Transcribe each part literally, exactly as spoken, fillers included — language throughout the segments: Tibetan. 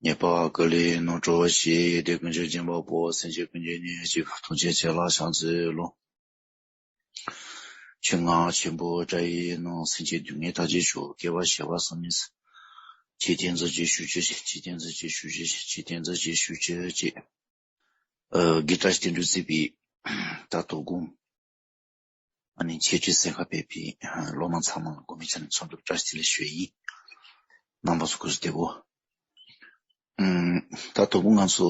ཉེས་པ་ཀུན་ལས་རྣམ་གྲོལ་བྱེད། སྡིག་ཀུན་ཆེ་བ་སྦྱིན་པ་པོ། སེམས་ཅན་ཀུན་གྱི་གནོད་བྱེད་པ། ཐམས་ཅད་མཁྱེན་པ་བྱང་ཆུབ་ཀློང་། ཆོས་རྔ་ཆེན་པོ་སྒྲ་ཡིས་ཀློང་། སེམས་ཅན་སྡུག་བསྔལ་མཐའ་ཡས་སྐྱོབ། སྐྱེ་བ་བྱེ་བ་ཟག་མེད་སེལ། འཇིག་རྟེན་གྱི་ཆོས་ཞུ་བྱེད། འཇིག་རྟེན་གྱི་ཆོས་ཞུ་བྱེད། འཇིག་རྟེན་གྱི་ཆོས་ཞུ་བྱེད། ཨ་གི་བཀྲ་ཤིས་དོན་གྲུབ་གཙོས་པའི་ད་དོ་དགོང་ཨ་ནི་འཆད་ཁྲིད་གསན་ཁ་ཕེབས་པའི་སློབ་མ་ཚང་མ་ལ་དགོང་མོའི་ཆ་ནས་འཚམས་འདྲི་བཀྲ་ཤིས་བདེ་ལེགས་ཞུ་ཡི། རྣམ་པ་ཚོ་སྐུ་གཟུགས་བདེ་པོ། ཨུམ། ད་དོ་དགོང་ང་ཚོ་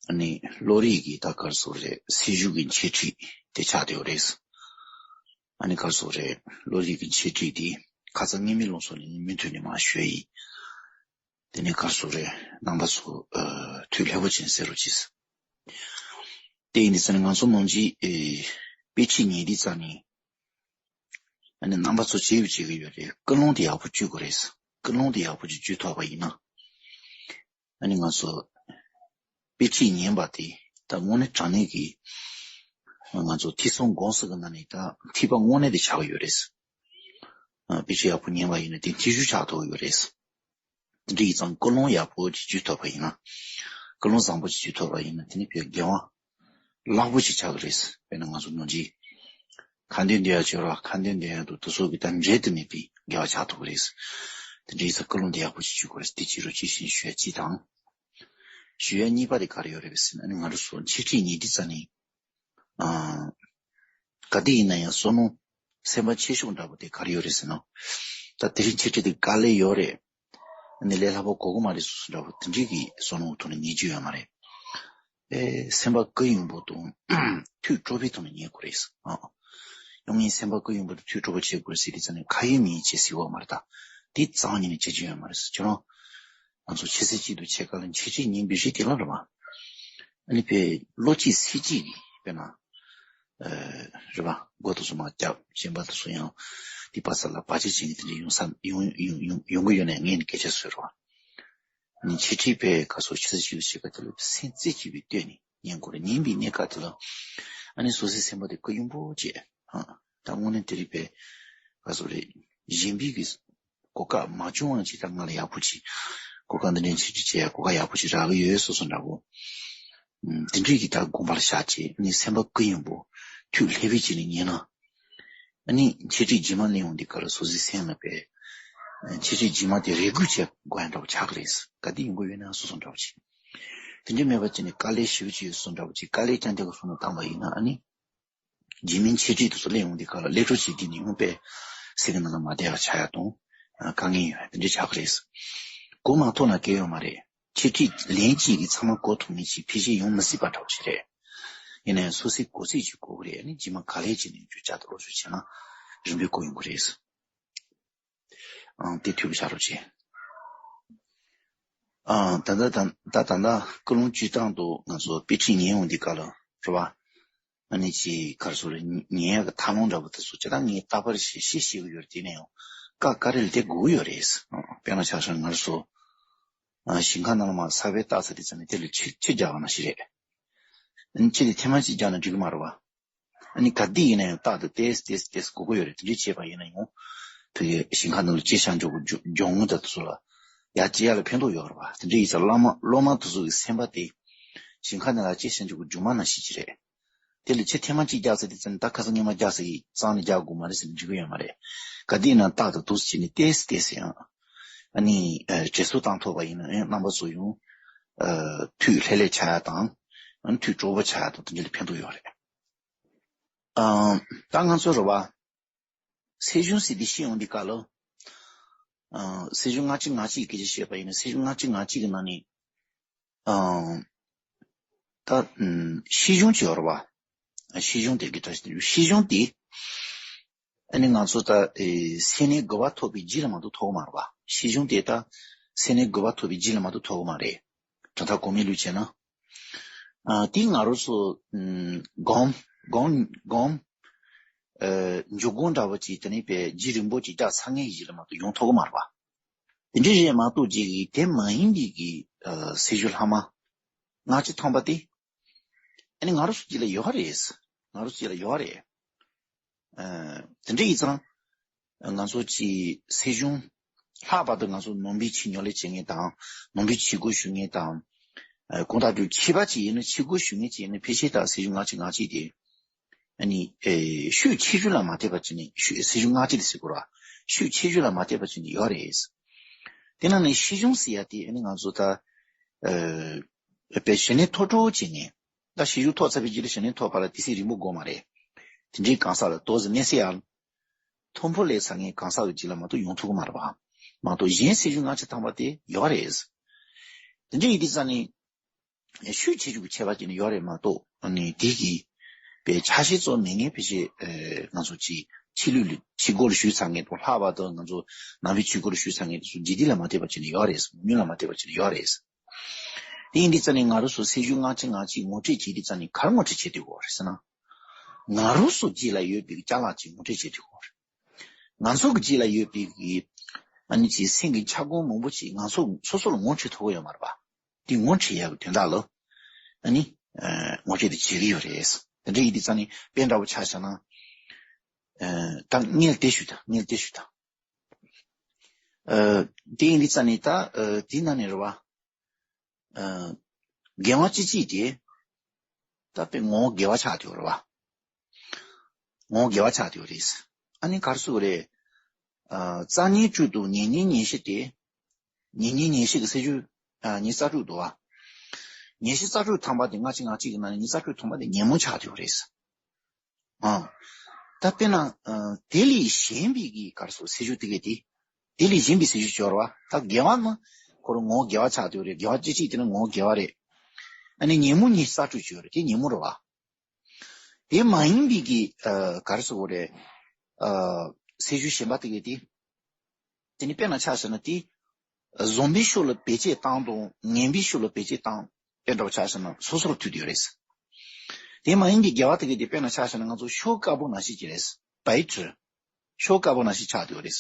ཨ་ནི་བློ་རིག་གི་ད་ག་རེ་ཟེར་དགོས་རེད། སྲིད་ཞུགས་ཀྱི་འཆད་ཁྲིད་དེ་ཆགས་བསྡད་ཡོད་རེད། ཨ་ནི་ག་རེ་ཟེར་དགོས་རེད། བློ་རིག་གི་འཆད་ཁྲིད་དེ་ཁ་སང་ངེད་མི་ལོ་སོ་ནས་མུ་མཐུད་ནས་མར་ཞུས་ཡིན། དེ་ནས་ག་རེ་ཟེར་དགོས་རེད། རྣམ་པ་ཚོ་ཨ་ཐུགས་ལྷོད་པོ་བྱས་ནས་གསན་རོགས་གྱིས། དེ་ཡིན་དུས་ཙང་ནས་ང་ཚོ་ནམ་རྒྱུན་ཨེ་དཔེ་ཁྲིད་ཉན་དུས་ཙང་ནས་ཨ་ནི་རྣམ་པ་ཚོ་བྱས་པ་བྱེད་ཀྱི་ཡོད་རེད། ཀུན་སློང་དེ་ཡག་པོ་བཅོས་དགོས་རེད། ཀུན་སློང་དེ་ཡག་པོ་ཅིག་བཅོས་ཐུབ་པ་ཡིན་ན། ཨ་ནི་ང་ཚོ་དཔེ་ཁྲིད་ཉན་པ་དེ་ད་དངོས་གནས་དྲང་གནས་ཀྱི་ང་ཚོ་ཐོས་བསམ་སྒོམ་གསུམ་གྱི་ནང་ནས་ད་ཐེག་པ་དངོས་གནས་དེ་ཆགས་ཀྱི་ཡོད་རེད། ཨ་དཔེ་ཁྲིད་ཡག་པོ་ཉན་པ་ཡིན་ན་དེ་ཐེག་ཆུང་ཆགས་ཐུབ་ཀྱི་ཡོད་རེད། དེ་འདྲ་ཡིན་ཙང་ཀུན་སློང་ཡག་པོ་ཅིག་བཅོས་ཐུབ་པ་ཡིན་ན། ཀུན་སློང་བཟང་པོ་ཅིག་བཅོས་ཐུབ་པ་ཡིན་ན་དེ་ནི་བོད་དགེ་བ་ལྷག་པོ་ཅིག་ཆགས་ཀྱི་རེད། དཔེར་ན་ང་ཚོ་ནམ་རྒྱུན་ཁ་འདོན་འདོན་ཡག་བྱེད་རོགས། ཁ་འདོན་འདོན་ཡག་དུ་དུ་སོགས་ཀྱི་ད་འབྲལ་དུ་མེད་པའི་དགེ་བ་ཆགས་ཐུབ་ཀྱི་རེད། དེ་འདྲ་ཡིན་ཙང་ཀུན་སློང་དེ་ཡག་པོ་ཅིག་བཅོས་དགོས་རེད། དེ་གཅིག་རོ་གཅིག་བཞིན་ཞུ་ཡག་གཅིག་དང་། ཞུ་ཡག་གཉིས་པ་དེ་ག་རེ་ཡོད་རེད་ཟེར་ན་ཨ་ནི་ང་རང་ཚོ་འཆད་ཁྲིད་ཉན་དུས་ཙང་ནས། ཨ། ག་དུས་ཡིན་ན་ཡང་བསོད་ནམས་སེམས་པ་ཆེ་ཤོས་འདྲ་པོ་དེ་ག་རེ་ཡོད་རེད་ཟེར་ན། ད་དེ་རིང་འཆད་ཁྲིད་དེ་དཀའ་ལས་ཡོད་རེད། ཨ་ནི་ལས་སླ་པོ་གོ་གི་མ་རེད་སོ་སོ་འདྲ་པོ་དེ་འདྲའི་གི་བསོད་ནམས་ཐོག་ནས་ཉན་རྒྱུ་ཡོད་མ་རེད། ཨེ་སེམས་པ་ཀུན་ཡངས་པོ་དང་ཐོས་སྤྲོ་བའི་ཐོག་ནས་ཉན་དགོས་རེད། ཨ། ཡང་ངས་སེམས་པ་ཀུན་ཡངས་པོ་དང་ཐོས་སྤྲོ་པོ་བྱེད་དགོས་རེད་ཟེར་དུས་ཙང་ནས་ཁ་ཡོད་མི་ཡོད་བྱེད་སྲིད་པ་མ་རེད་ད། དེ་རྩ་བ་ཉིད་ནས་བྱེད་རྒྱུ་ཡོད་མ་རེད་ཟེར། ཁྱོད་རང་ང་ཚོ་ཆེ་ས་གཅིག་ཏུ་ཆེ་ཁ་ལ་འཆད་ཁྲིད་ཉན་པའི་རིགས་དེ་ལ་རེད་བ། ཨ་ནི་བས་བློ་གཅིག་སེམས་གཅིག་གིས་དཔེར་ན། ཨ་རེད་བ། མགོ་དེ་ཚོ་མར་བརྒྱབ། གཞན་པ་དེ་ཚོ་ཡང་དེ་བར་ས་ལ་བར་ཆད་བྱེད་མཁན་དེ་འདྲ་ཡོང་ས་ཡོང་ཡོང་ཡོང་ཡོང་གི་ཡོད་ནའི་ངས་ནི་སྐད་ཆ་བཟོས་རེད་བ། ཨ་ནི་འཆད་ཁྲིད་པས་ག་ཚོད་ཆེ་ས་གཅིག་ཏུ་ཆེ་ཁ་དེ་ལ་སེམས་རྩེ་གཅིག་པའི་སྟེང་ནས་ཉན་དགོས་རེད། ཉན་པའི་གནས་སྐབས་དེ་ལ་ཨ་ནི་སོ་སོའི་སེམས་པ་དེ་ཀུན་ཡངས་པོ་བྱས། ཧ། ད་དངོས་གནས་དེ་རིགས་པས་ག་ཚོད་རེད། གཞན་པའི་གི་གོ་སྐབས་མ་བྱུང་བ་ཅིག་ད་ང་ལ་ཡག་པོ་ཅིག་གོ་སྐབས་འདི་འདྲའི་འཆད་ཁྲིད་བྱེད་ཡག་གོ་སྐབས་ཡག་པོ་ཅིག་རག་གི་ཡོད་བཟོ་བཟོ་འདྲ་པོ། ཨམ། དེ་འདྲའི་གི་ད་དགོངས་པ་ལ་བཞག་བྱས་ཨ་ནི་སེམས་པ་ཀུན་ཡངས་པོ་ཐོག་ལྷོད་པོ་བྱས་ནས་ཉན་ན། ཨ་ནི་འཆད་ཁྲིད་རྗེས་མ་སླེབས་ཡོང་དུས་སྐབས་ལ་སོ་སོའི་སེམས་ལ་བས་འཆད་ཁྲིད་རྗེས་མ་དེ་རེ་སྒུག་བྱེད་དགོས་ཡག་འདྲ་པོ་ཆགས་ཀྱི་རེད། ག་དུས་ཡོང་གི་ཡོད་ན་བཟོ་བཟོ་འདྲ་པོ་ཅིག་དེ་འདྲའི་མེད་པ་བྱས་ནས་དཀའ་ལས་ཞེ་པོ་ཅིག་ཡོད་བཟོ་འདྲ་པོ་ཅིག་དཀའ་ལས་རྐྱང་རྐྱང་གི་བཟོ་ནས་བཏང་པ་ཡིན་ན་ཨ་ནི། རྗེས་མའི་འཆད་ཁྲིད་དེ་ཚོ་སླེབས་ཡོང་དུས་སྐབས་ལ་ཀླད་ཀོར་བྱེད་དུས་ནས་ཡང་དཔེ་སེམས་ཀྱི་ནང་ལ་མ་བདེ་བ་ཆགས་ཡག་དང་། ཨ། དཀའ་ངལ་ཡོད་ཡག་དེ་འདྲ་ཆགས་ཀྱི་རེད། གོ་མ་ཐུབ་ན་སྐྱོན་ཡོད་མ་རེད། འཆད་ཁྲིད་ལན་གཅིག་གིས་ཚང་མ་གོ་ཐུབ་མཁན་ཅིག་ཕལ་ཆེར་ཡོང་མི་སྲིད་པ་འདྲ་པོ་ཞིག་རེད། ཡིན་ན་ཡང་སོ་སོས་གོ་ཚད་ཅིག་གོ་གི་རེད། ཨ་ནི་རྗེས་མ་ག་ལེར་བྱས་ནས་བརྗོད་བྱ་དང་སློབ་སྦྱོང་བྱས་ན་རིམ་པས་གོ་ཡོང་གི་རེད། ཨང་། དེ་འཐུས་པ་བྱ་རོགས་བྱེད། ཨང་། ད་ལྟ་ད་ད་ད་ལྟ་ཀུན་སློང་བཅོས་སྟངས་དུ་ང་ཚོ་དཔེ་ཁྲིད་ཉན་ཡོང་དུས་སྐབས་ལ་རེད་བ། ཨ་ནི་ཅིག་ག་རེ་ཟེར་རེད། ཉན་ཡག་གི་ཐབས་ལམ་འདྲ་པོ་དེ་ཚོ་ཇི་ལྟར་ངས་རྟག་པར་ཞིག་ཤེས་ཤེས་ཀྱི་ཡོད་རེད། དེ་ནས་ཡང་སྐབས་འགའ་རེ་ལ་དེ་དགོས་ཀྱི་ཡོད་རེད། ཨང་། དཔེར་ན་ཆ་བཞག་ང་རང་ཚོ་ཨ་ཞིང་ཁ་ནང་ལ་མར་ས་བོན་བཏབ་ཚར་དུས་ཙམ་ནས་དེ་ལ་ཆུ་ཆུ་རྒྱག་པ་ནང་བཞིན་རེད། ཨ་ནི་ཆུ་དེ་ཐེངས་མ་གཅིག་རྒྱག་ན་འགྲིག་གི་མ་རེད་བ། ཨ་ནི་ག་དུས་ཡིན་ན་ཡང་རྟག་ཏུ་ཏོག་ཙམ་ཏོག་ཙམ་ཏོག་ཙམ་དགོས་ཀྱི་ཡོད་རེད། དེ་འདྲས་བྱས་པ་ཡིན་ན་ཡང་ཕ་གིའི་ཞིང་ཁ་ནང་ལ་སྐྱེ་ཤར་འགྲོ་གི་རྒྱུ་རྒྱུ་མ་དང་དེ་ཚོ་ལ་ཡར་སྐྱེ་ཡག་ལ་ཕན་ཐོགས་ཡོད་རེད་བ། དེ་འདྲས་ཡིན་ཙང་བླ་མ་སློབ་མ་དེ་ཚོ་གི་སེམས་པ་དེ་ཞིང་ཁ་ནང་ལ་སྐྱེ་ཤར་འགྲོ་གི་རྒྱུ་མ་ནང་བཞིན་ཅིག་རེད། དེ་ལ་ཆུ་ཐེངས་མ་གཅིག་རྒྱག་ཚར་དུས་ཙམ་ནས་ད་ཁ་སང་སྔོན་མ་རྒྱག་ཚར་གི་རྩ་ནས་རྒྱག་དགོས་མ་རེད་ཟེར་ནས་འགྲིག་གི་ཡོད་མ་རེད། ག་དུས་ཡིན་ན་རྟག་ཏུ་ཏོག་ཙམ་བྱས་ནས་ཏོག་ཙམ་ཏོག་ཙམ་ཡང་ཨ་ནི་ཨ་བྲེལ་ཚུལ་བཏང་ཐུབ་པ་ཡིན་ན་ཨ་རྣམ་པ་ཚོ་ཡང་ཨ་ཐོག་ལྷོད་ལྷོད་ཆགས་ཡག་དང་། ཨ་ནི་ཐོག་སྤྲོ་པོ་ཆགས་ཡག་དང་དེ་འདྲ་ལ་ཕན་ཐོགས་ཡོད་རེད། ཨ། ད་ང་ཚོ་རེད་བ། སྲིད་གཞུང་ཟེར་དེ་བཤད་ཡོང་དུས་སྐབས་ལ། ཨ། སྲིད་གཞུང་ལྔ་བཅུ་ང་གཅིག་གི་སྐད་ཆ་བཤད་པ་ཡིན་ན་སྲིད་གཞུང་ལྔ་བཅུ་ང་གཅིག་གི་ནང་ནས། ཨ། ད་ཨུམ་སྲིད་གཞུང་ཅིག་ཡོད་རེད་བ། སྲིད་གཞུང་དེ་གི་གྲས་ཤིག་དེ་སྲིད་གཞུང་དེ། ཨ་ནི་ང་ཚོ་ད་ཨེ་སེམས་ནད་འགོས་པ་ཐོབ་པའི་རྗེས་ལ་མ་གཏོགས་ཐོབ་ཀྱི་མ་རེད་བ། སྲིད་གཞུང་དེ་ད་སེམས་ནད་འགོས་པ་ཐོབ་པའི་རྗེས་ལ་མ་གཏོགས་ཐོབ་ཀྱི་མ་རེད། དྲང་ཐག་གོང་མའི་ལུགས་བྱས་ན། ཨ། དེ་ང་རང་ཚོ་ཨུམ་སྒོམ་སྒོམ་སྒོམ། ཨ། འཇུག་སྒོམ་འདྲ་བོ་ཅིག་དེ་ནས་པའི་རྗེས་རིང་པོ་ཅིག་རྒྱག་ཚར་མཁན་ཡིན་ལ་མ་གཏོགས་ཡོང་ཐུབ་ཀྱི་མ་རེད་བ། དེ་འདྲ་རེད་མ་གཏོགས་ཅིག་གིས་དེ་མ་ཡིན་པའི་གི་ཨ་སྲིད་ཞུ་ལྷག་མ་ལྔ་བཅུ་ཐམ་པ་དེ། ཨ་ནི་ང་རང་ཚོ་ཅིག་ལ་ཡོད་རེད། ང་རང་ཚོ་ཅིག་ལ་ཡོད་རེད། ཨ། དེ་འདྲ་ཡིན་ཙང་། ང་ཚོ་ཅིག་སྲིད་གཞུང་ ལྷག་པར་དུ་ང་ཚོ་ནང་པའི་ཆོས་ཉམས་ལེན་བྱེད་མཁན་དང་ནང་པའི་ཆོས་སྒོར་ཞུགས་མཁན་དང་། ཨ་གང་ལྟར་དུ་ཁྱད་པར་ཅིག་ཡིན་ན་ཆོས་སྒོར་ཞུགས་མཁན་ཅིག་ཡིན་ན་ཕལ་ཆེར་ད་སེར་ཆུང་ལྔ་བཅུ་ང་གཅིག་དེ། ཨ་ནི་ཨེ་ཤུགས་ཆེ་ཤོས་ལ་མ་ལྟོས་པ་བྱས་ནས་ཤུགས་སེར་ཆུང་ལྔ་བཅུ་དེ་ཟེར་དགོས་ར། ཤུགས་ཆེ་ཤོས་ལ་མ་ལྟོས་པ་བྱས་ནས་ཡོད་རེད། དེ་ནང་ནས་སེར་ཆུང་ཟེར་ཡ་དེ་ཨ་ནི་ང་ཚོ་ད་ཨེ་དཔེ་ཞི་གནས་མཐོ་སྤྲོ་བྱེད་མཁན། ད་སེར་ཆུང་མཐོ་ཚར་བའི་རྗེས་ལ་ཞི་གནས་མཐོ་བ་ལ་དུས་ཚོད་རིང་པོ་འགོར་མ་རེད། དེ་འདྲའི་གང་ཟག་ལ་ཏོག་ཙམ་གནས་སའི་ཡར། མཐོན་པོ་ལས་ཚང་མཁན་གང་ཟག་གི་རྗེས་ལ་མ་གཏོགས་ཡོང་ཐུབ་ཀྱི་མ་རེད་པ། མ་གཏོགས་གཞན་སེར་ཆུང་ལྔ་བཅུ་ཐམ་པ་དེ་ཡོད་རེད། དེ་འདྲ་ཡིན་དུས་ཙང་ནི། ཤུགས་ཆེ་ཤོས་ཀྱི་ཁྱད་པར་ཅན་ནི་ཡོད་རེད་མ་གཏོགས་ནི་དེ་གི་པའི་ཆ་ཤས་གཙོ་མེད་ངེས་ཕལ་ཆེར་ང་ཚོ་ཅི་ཕྱི་ལུས་ལུས་ཕྱི་སྒོ་ལ་ཞུགས་ཚར་མཁན་དང་ལྷག་པར་དུ་ང་ཚོ་ནང་པའི་ཆོས་སྒོ་ལ་ཞུགས་ཚར་མཁན་དེ་ཚོ་འཇིག་རྟེན་ལ་མ་ལྟོས་པ་བྱས་ནས་ཡོད་རེད། མི་ལ་མ་ལྟོས་པ་བྱས་ནས་ཡོད་རེད། དེ་ཡིན་དུས་ཙང་ནི་ང་རང་ཚོ་སེར་ཆུང་ལྔ་བཅུ་ང་གཅིག་ངོ་སྤྲོད་བྱེད་དུས་ཙང་ནི་ག་རེ་ངོ་སྤྲོད་བྱེད་དགོས་རེད་ཟེར་ན། ང་རང་ཚོ་རྗེས་ལ་ཡོད་པའི་ཅ་ལག་ཅིག་ངོ་སྤྲོད་བྱེད་དགོས་རེད། ང་ཚོ་གི་རྗེས་ལ་ཡོད་པའི་གི་ཨ་ནི་ཅིག་སེམས་ཀྱི་འཆར་སྒོ་མང་པོ་ཅིག་ང་ཚོ་སོ་སོ་ལ་ངོ་འཕྲོད་ཐུབ་ཀྱི་ཡོད་མ་རེད་པ། དེ་ངོ་འཕྲོད་ཡག་གི་དོན་དག་ལ་ཨ་ནི་ངོ་སྤྲོད་དེ་བྱེད་ཀྱི་ཡོད་རེད། དེ་འདྲ་ཡིན་དུས་ཙང་ནི་དཔེ་འདྲ་བོ་ཆ་བཞག་ན། ད་ངས་དེ་ཞུ་དང་ངས་དེ་ཞུ་དང་། དེ་ཡིན་དུས་ཙང་ནི་ད་དེ་ནང་ནས་རེད་བ། དགེ་བ་ཅི་ཅིག་དེ། ད་དཔེ་ངོ་བོ་དགེ་བ་ཆགས་དེ་རེད་བ། ངོ་བོ་དགེ་བ་ཆགས་དེ་རེད། ཨ་ནི་ག་རེ་ཟེར་དགོས་རེད། རྩ་ཉེ་དྲུག་ཏུ་ཉེ་གཉིས་ཉེ་བཞི་སྟེ། ཉེ་གཉིས་ཉེ་བཞི་གི་སེར་ཆུང་། ཉེ་རྩ་དྲུག་འདུག་བ། ཉེ་བཞི་རྩ་དྲུག་ཐམ་པ་དེ་ལྔ་གཅིག་ལྔ་གཅིག་གི་ནང་ནས་ཉེ་རྩ་དྲུག་ཐམ་པ་དེ་ཉོན་མོངས་ཆགས་དེ་རེད། ཨ། ད་དཔེར་ན། དེ་ལས་གཞན་པའི་གི་ག་རེ་ཟེར་སེར་ཆུང་དེ་གས་དེ། དེ་ལས་གཞན་པའི་སེར་ཆུང་སྦྱོར་བ་ད་དགེ་བ་ནི། ཁོ་རང་ངོ་བོ་དགེ་བ་ཆགས་དེ་རེད། དགེ་བ་ཅི་ཅིག་དེ་ནི་ངོ་བོ་དགེ་བ་རེད། ཨ་ནི་ཉོན་མོངས་ཉེ་རྩ་དྲུག་སྦྱོར་རེད། དེ་ཉོན་མོངས་རེད་བ། དེ་མ་ཡིན་པའི་གི་ཨ་ག་རེ་ཟེར་དགོས་རེད། ཨ་སེར་ཆུང་གཞན་པ་དེ་གས་དེ། དེ་ནི་དཔེར་ན་ཆ་བཞག་ན་དེ། བཟང་པོའི་ཕྱོགས་ལ་བེད་སྤྱོད་བཏང་དང་ངན་པའི་ཕྱོགས་ལ་བེད་སྤྱོད་བཏང་། དཔེ་འདྲ་བོ་ཆ་བཞག་ན་སོ་སོར་མཐུད་དེ་ཡོད་རེད། དེ་མ་ཡིན་གྱི་དགེ་བ་དེ་གས་དེ་དཔེར་ན་ཆ་བཞག་ན་ང་ཚོ་ཤོག་དཀར་པོ་ནང་བཞིན་གྱི་རེད། བའི་ཁྲི། ཤོག་དཀར་པོ་ནང་བཞིན་ཆགས་དེ་ཡོད་རེད།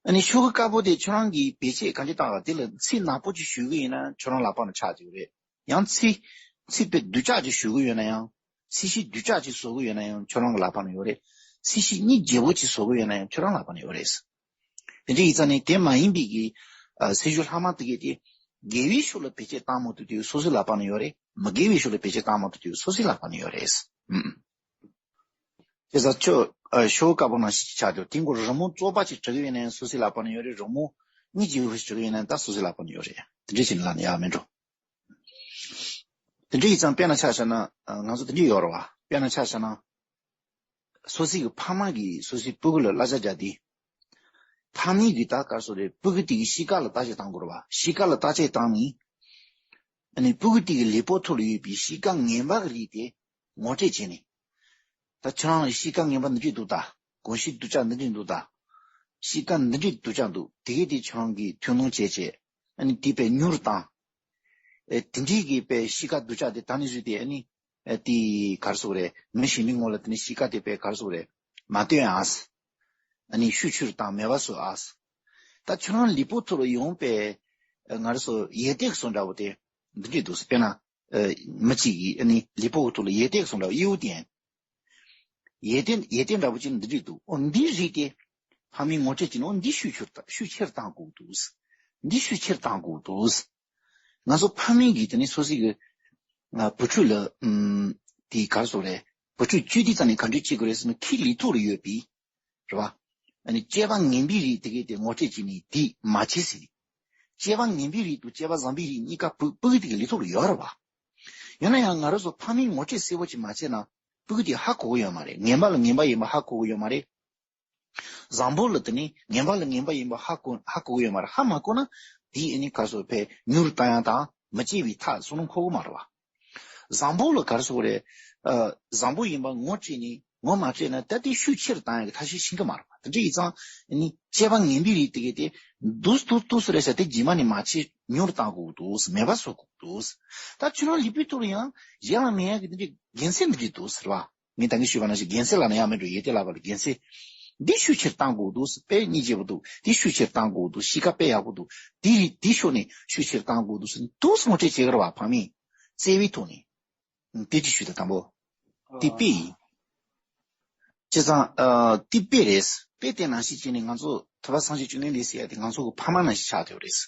ཨ་ནི་ཤོག་དཀར་པོ་དེ་ཁྱོད་རང་གིས་བེད་སྤྱོད་གང་ཅི་བཏང་བ་དེ་ལ་ཚིག་ནག་པོ་ཅིག་ཞུ་གི་ཡིན་ན་ཁྱོད་རང་ལག་པ་ནང་ཆགས་དེ་ཡོད་རེད། ཡང་ཚིག་ཚིག་དཔེ་སྡུག་ཅག་ཅིག་ཞུ་གི་ཡོད་ན་ཡང་། ཚིག་གཞི་སྡུག་ཅག་ཅིག་བཟོ་གི་ཡོད་ན་ཡང་ཁྱོད་རང་གི་ལག་པ་ན་ཡོད་རེད། ཚིག་གཞི་སྙིང་རྗེ་བོ་ཅིག་བཟོ་གི་ཡོད་ན་ཡང་ཁྱོད་རང་ལག་པ་ན་ཡོད་རེད། དེ་འདྲ་ཡིན་ཙང་ནི་དེ་མ་ཡིན་པའི་གི་ཨ་སེར་ཆུང་ལྷག་མ་དེ་གས་དེ་དགེ་བའི་ཕྱོགས་ལ་བེད་སྤྱོད་བཏང་མ་ཐུབ་དུས་སོ་སོའི་ལག་པ་ན་ཡོད་རེད། མི་དགེ་བའི་ཕྱོགས་ལ་བེད་སྤྱོད་བཏང་མ་ཐུབ་དུས་སོ་སོའི་ལག་པ་ན་ཡོད་རེད། ཨུམ། དེ་ཚ་ཆོ་ཨ་ཤོག་དཀར་པོ་ནང་བཞིན་ཆགས་དུས་དེ་མགོ་རི་མོ་བཙོག་པ་ཅིག་བྲི་གི་ཡོད་ན་ཡང་སོ་སོའི་ལག་པ་ན་ཡོད་རེད། རི་མོ་སྙིང་རྗེ་བོ་ཞིག་བྲི་གི་ཡོད་ན་ད་སོ་སོའི་ལག་པ་ན་ཡོད་རེད། དེ་འདྲ་བྱས་ནས་ལབ་ན་ཡག་མེད་འགྲོ། དེ་འདྲ་ཡིན་ཙང་དཔེར་ན་ཆ་བཞག་ན་ང་ཚོ་དེ་འདྲ་ཡོད་རེད་བ། དཔེར་ན་ཆ་བཞག་ན། སོ་སོའི་གི་ཕ་མ་གིས་སོ་སོའི་སྤུ་གུ་ལ་གླ་ཆ་རྒྱག་དུས། ཕ་མའི་གི་ད་ག་སོ་རེད། སྤུ་གུ་དེ་གི་གཤིས་ཀ་ལ་བརྟག་དཔྱད་བཏང་དགོས་རེད་བ། གཤིས་ཀ་ལ་བརྟག་དཔྱད་བཏང་ནས། ཨ་ནི་སྤུ་གུ་དེ་གི་ལུས་པོ་ཐོག་ལ་ཡོད་པའི་གཤིས་ཀ་ངན་པ་གི་རིགས་དེ་ངོ་སྤྲོད་བྱས་ནས། ད་ཁྱོད་རང་ལ་གཤིས་ཀ་ངན་པ་འདི་འདྲས་འདུག་ད། གོམས་གཤིས་སྡུག་ཅག་འདི་འདྲས་འདུག་ད། གཤིས་ཀ་འདི་འདྲས་སྡུག་ཅག་འདུག་དེ་གས་དེ་ཁྱོད་རང་གིས་ཐུགས་སྣང་བྱས་བྱས། ཨ་ནི་དེ་དཔེ་མྱུར་བཏང་། ཨེ་དེ་འདྲས་ཀྱི་དཔེ་གཤིས་ཀ་སྡུག་ཅག་དེ་ད་ནི་བཟོས་ཏེ་ཨ་ནི། ཨེ་དེ་ག་རེ་ཟེར་དགོས་རེད། མི་གཞན་མའི་ངོ་ལ་དེ་ནི་གཤིས་ཀ་དེ་དཔེ་ག་རེ་ཟེར་དགོས་རེད། མ་སྟོན་ཨ། ཨ་ནི་ཤུགས་ཆེ་རུ་བཏང་མེད་པ་བཟོ་ཨ། ད་ཁྱོད་རང་ལུས་པོ་ཐོག་ལ་ཡོང་པའི་ཨེ་ང་རེ་ཟེར་ཡེ་ཏེག་སོ་འདྲ་བོ་དེ་འདི་འདྲས་འདུག་ཟེར། དཔེར་ན། ཨ་མི་གཅིག་གིས་ཨ་ནི་ལུས་པོ་ཐོག་ལ་ཡེ་ཏེག་སོང་འདྲ་བོ་གཡས་པོ་དེ་ཡང་། ཡེ་ཏེག་ཡེ་ཏེག་འདྲ་བོ་ཅིག་འདི་འདྲས་འདུག་ཨོ་འདི་རིགས་དེ། ཕ་མའི་ངོ་སྤྲོད་ཅིག་ནི་ཨོ་འདི་ཤུགས་ཆེར་བཏང་ཤུགས་ཆེར་བཏང་དགོས་འདུག་འདི་ཤུགས་ཆེར་བཏང་དགོས་འདུག་ང་ཚོ་ཕ་མའི་གིས་དེ་ནི་སོ་སོའི་གི། ང་བུ་ཕྲུག་ལ་ཨུམ། དེ་ག་རེ་ཟེར་དགོས་རེད། བུ་ཕྲུག་བཅོས་དུས་ཙམ་ནས་ག་འདྲས་བྱེད་དགོས་རེད་ཟེར་ན་ཁྱི་ལུས་ཐོག་ལ་ཡོད་པའི། རེད་བ། ཨ་ནི་སྐྱེས་པ་ངན་པའི་རིགས་དེ་གས་དེ་ངོ་སྤྲོད་བྱས་ནས་དེ་མ་བྱེད་ཟེར། སྐྱེས་པ་ངན་པའི་རིགས་དང་སྐྱེས་པ་བཟང་པོའི་རིགས་གཉིས་ཀ་སྤུ་སྤུ་གུ་དེ་གི་ལུས་ཐོག་ལ་ཡོད་རེད་བ། ཡིན་ན་ཡང་ང་རང་ཚོ་ཕ་མས་ངོ་སྤྲོད་གསལ་པོ་ཅིག་མ་བྱས་ན་སྤུ་གུ་དེ་ཧ་གོ་གི་ཡོད་མ་རེད། ངན་པ་ལ་ངན་པ་ཡིན་པ་ཧ་གོ་གི་ཡོད་མ་རེད། བཟང་པོ་ལ་དེ་ནི་ངན་པ་ལ་ངན་པ་ཡིན་པ་ཧ་གོ་ཧ་གོ་གི་ཡོད་མ་རེད། ཧ་མ་གོ་ན་དེ་ཨ་ནི་ག་རེ་ཟེར་དགོས་རེད། མྱུར་བཏང་ཡག་དང་མི་སྐྱེ་བའི་ཐབས་བསམ་བློ་འཁོར་གི་མ་རེད་བ། བཟང་པོ་ལ་ག་རེ་ཟེར་དགོས་རེད། ཨ་བཟང་པོ་ཡིན་པ་ངོ་སྤྲད་ནས་ངོ་མ་སྤྲད་ན་ད་དེ་ཤུགས་ཆེར་བཏང་ཡག་གི་ཐབས་ཤེས་ཤེས་ཀྱི་མ་རེད་པ། དེ་འདྲ་ཡིན་ཙང་ནི་སྐྱེས་པ་ངན་པའི་རིགས་དེ་གས་དེ་འདུག་འདུག་འདུག་ཟེར་རེད་ཟེར། དེ་རྗེས་མ་ནས་མ་བྱེད། མྱུར་བཏང་དགོས་འདུག་མེད་པ་བཟོ་དགོས་འདུག་ད་ཁྱོད་རང་ལུས་པོའི་ཐོག་ལ་ཡང་གཞན་ལ་མེད་ཡག་གི་དེ་འདྲའི་རྒྱལ་མཚན་འདི་འདྲ་འདུག་ཟེར་བ། ངས་ད་གིན་ཞུས་པ་ནང་བཞིན་རྒྱལ་མཚན་ལབ་ན་ཡག་མེད་འགྲོ། ཡེ་ཏེ་ལབ་པ་ལ་རྒྱལ་མཚན། འདི་ཤུགས་ཆེར་བཏང་དགོས་འདུག་དཔེ་སྙིང་རྗེ་པོ་འདུག་འདི་ཤུགས་ཆེར་བཏང་དགོས་འདུག་གཤིས་ཀ་དཔེ་ཡག་པོ་འདུག་འདི་རིགས་འདི་ཕྱོགས་ནས་ཤུགས་ཆེར་བཏང་དགོས་འདུག་ཟེར་འདུག་སེ་ངོ་སྤྲོད་བྱེད་ཀྱི་རེད་བ་ཕ་མས། བརྩེ་བའི་ཐོག་ནས། དེ་ཅིག་ཞུས་དང་དང་པོ། དེ་དཔེ་ཡིན། བྱས་ཙང་ཨ་དེ་དཔེ་རེད། དཔེ་དེ་ནང་བཞིན་བྱས་ནས་ང་ཚོ་ཐུབ་པ་སངས་རྒྱས་བཅོམ་ལྡན་འདས་ཟེར་ཡ་དེ་ང་ཚོ་གི་ཕ་མ་ནང་བཞིན་ཆགས་བསྡད་ཡོད་རེད།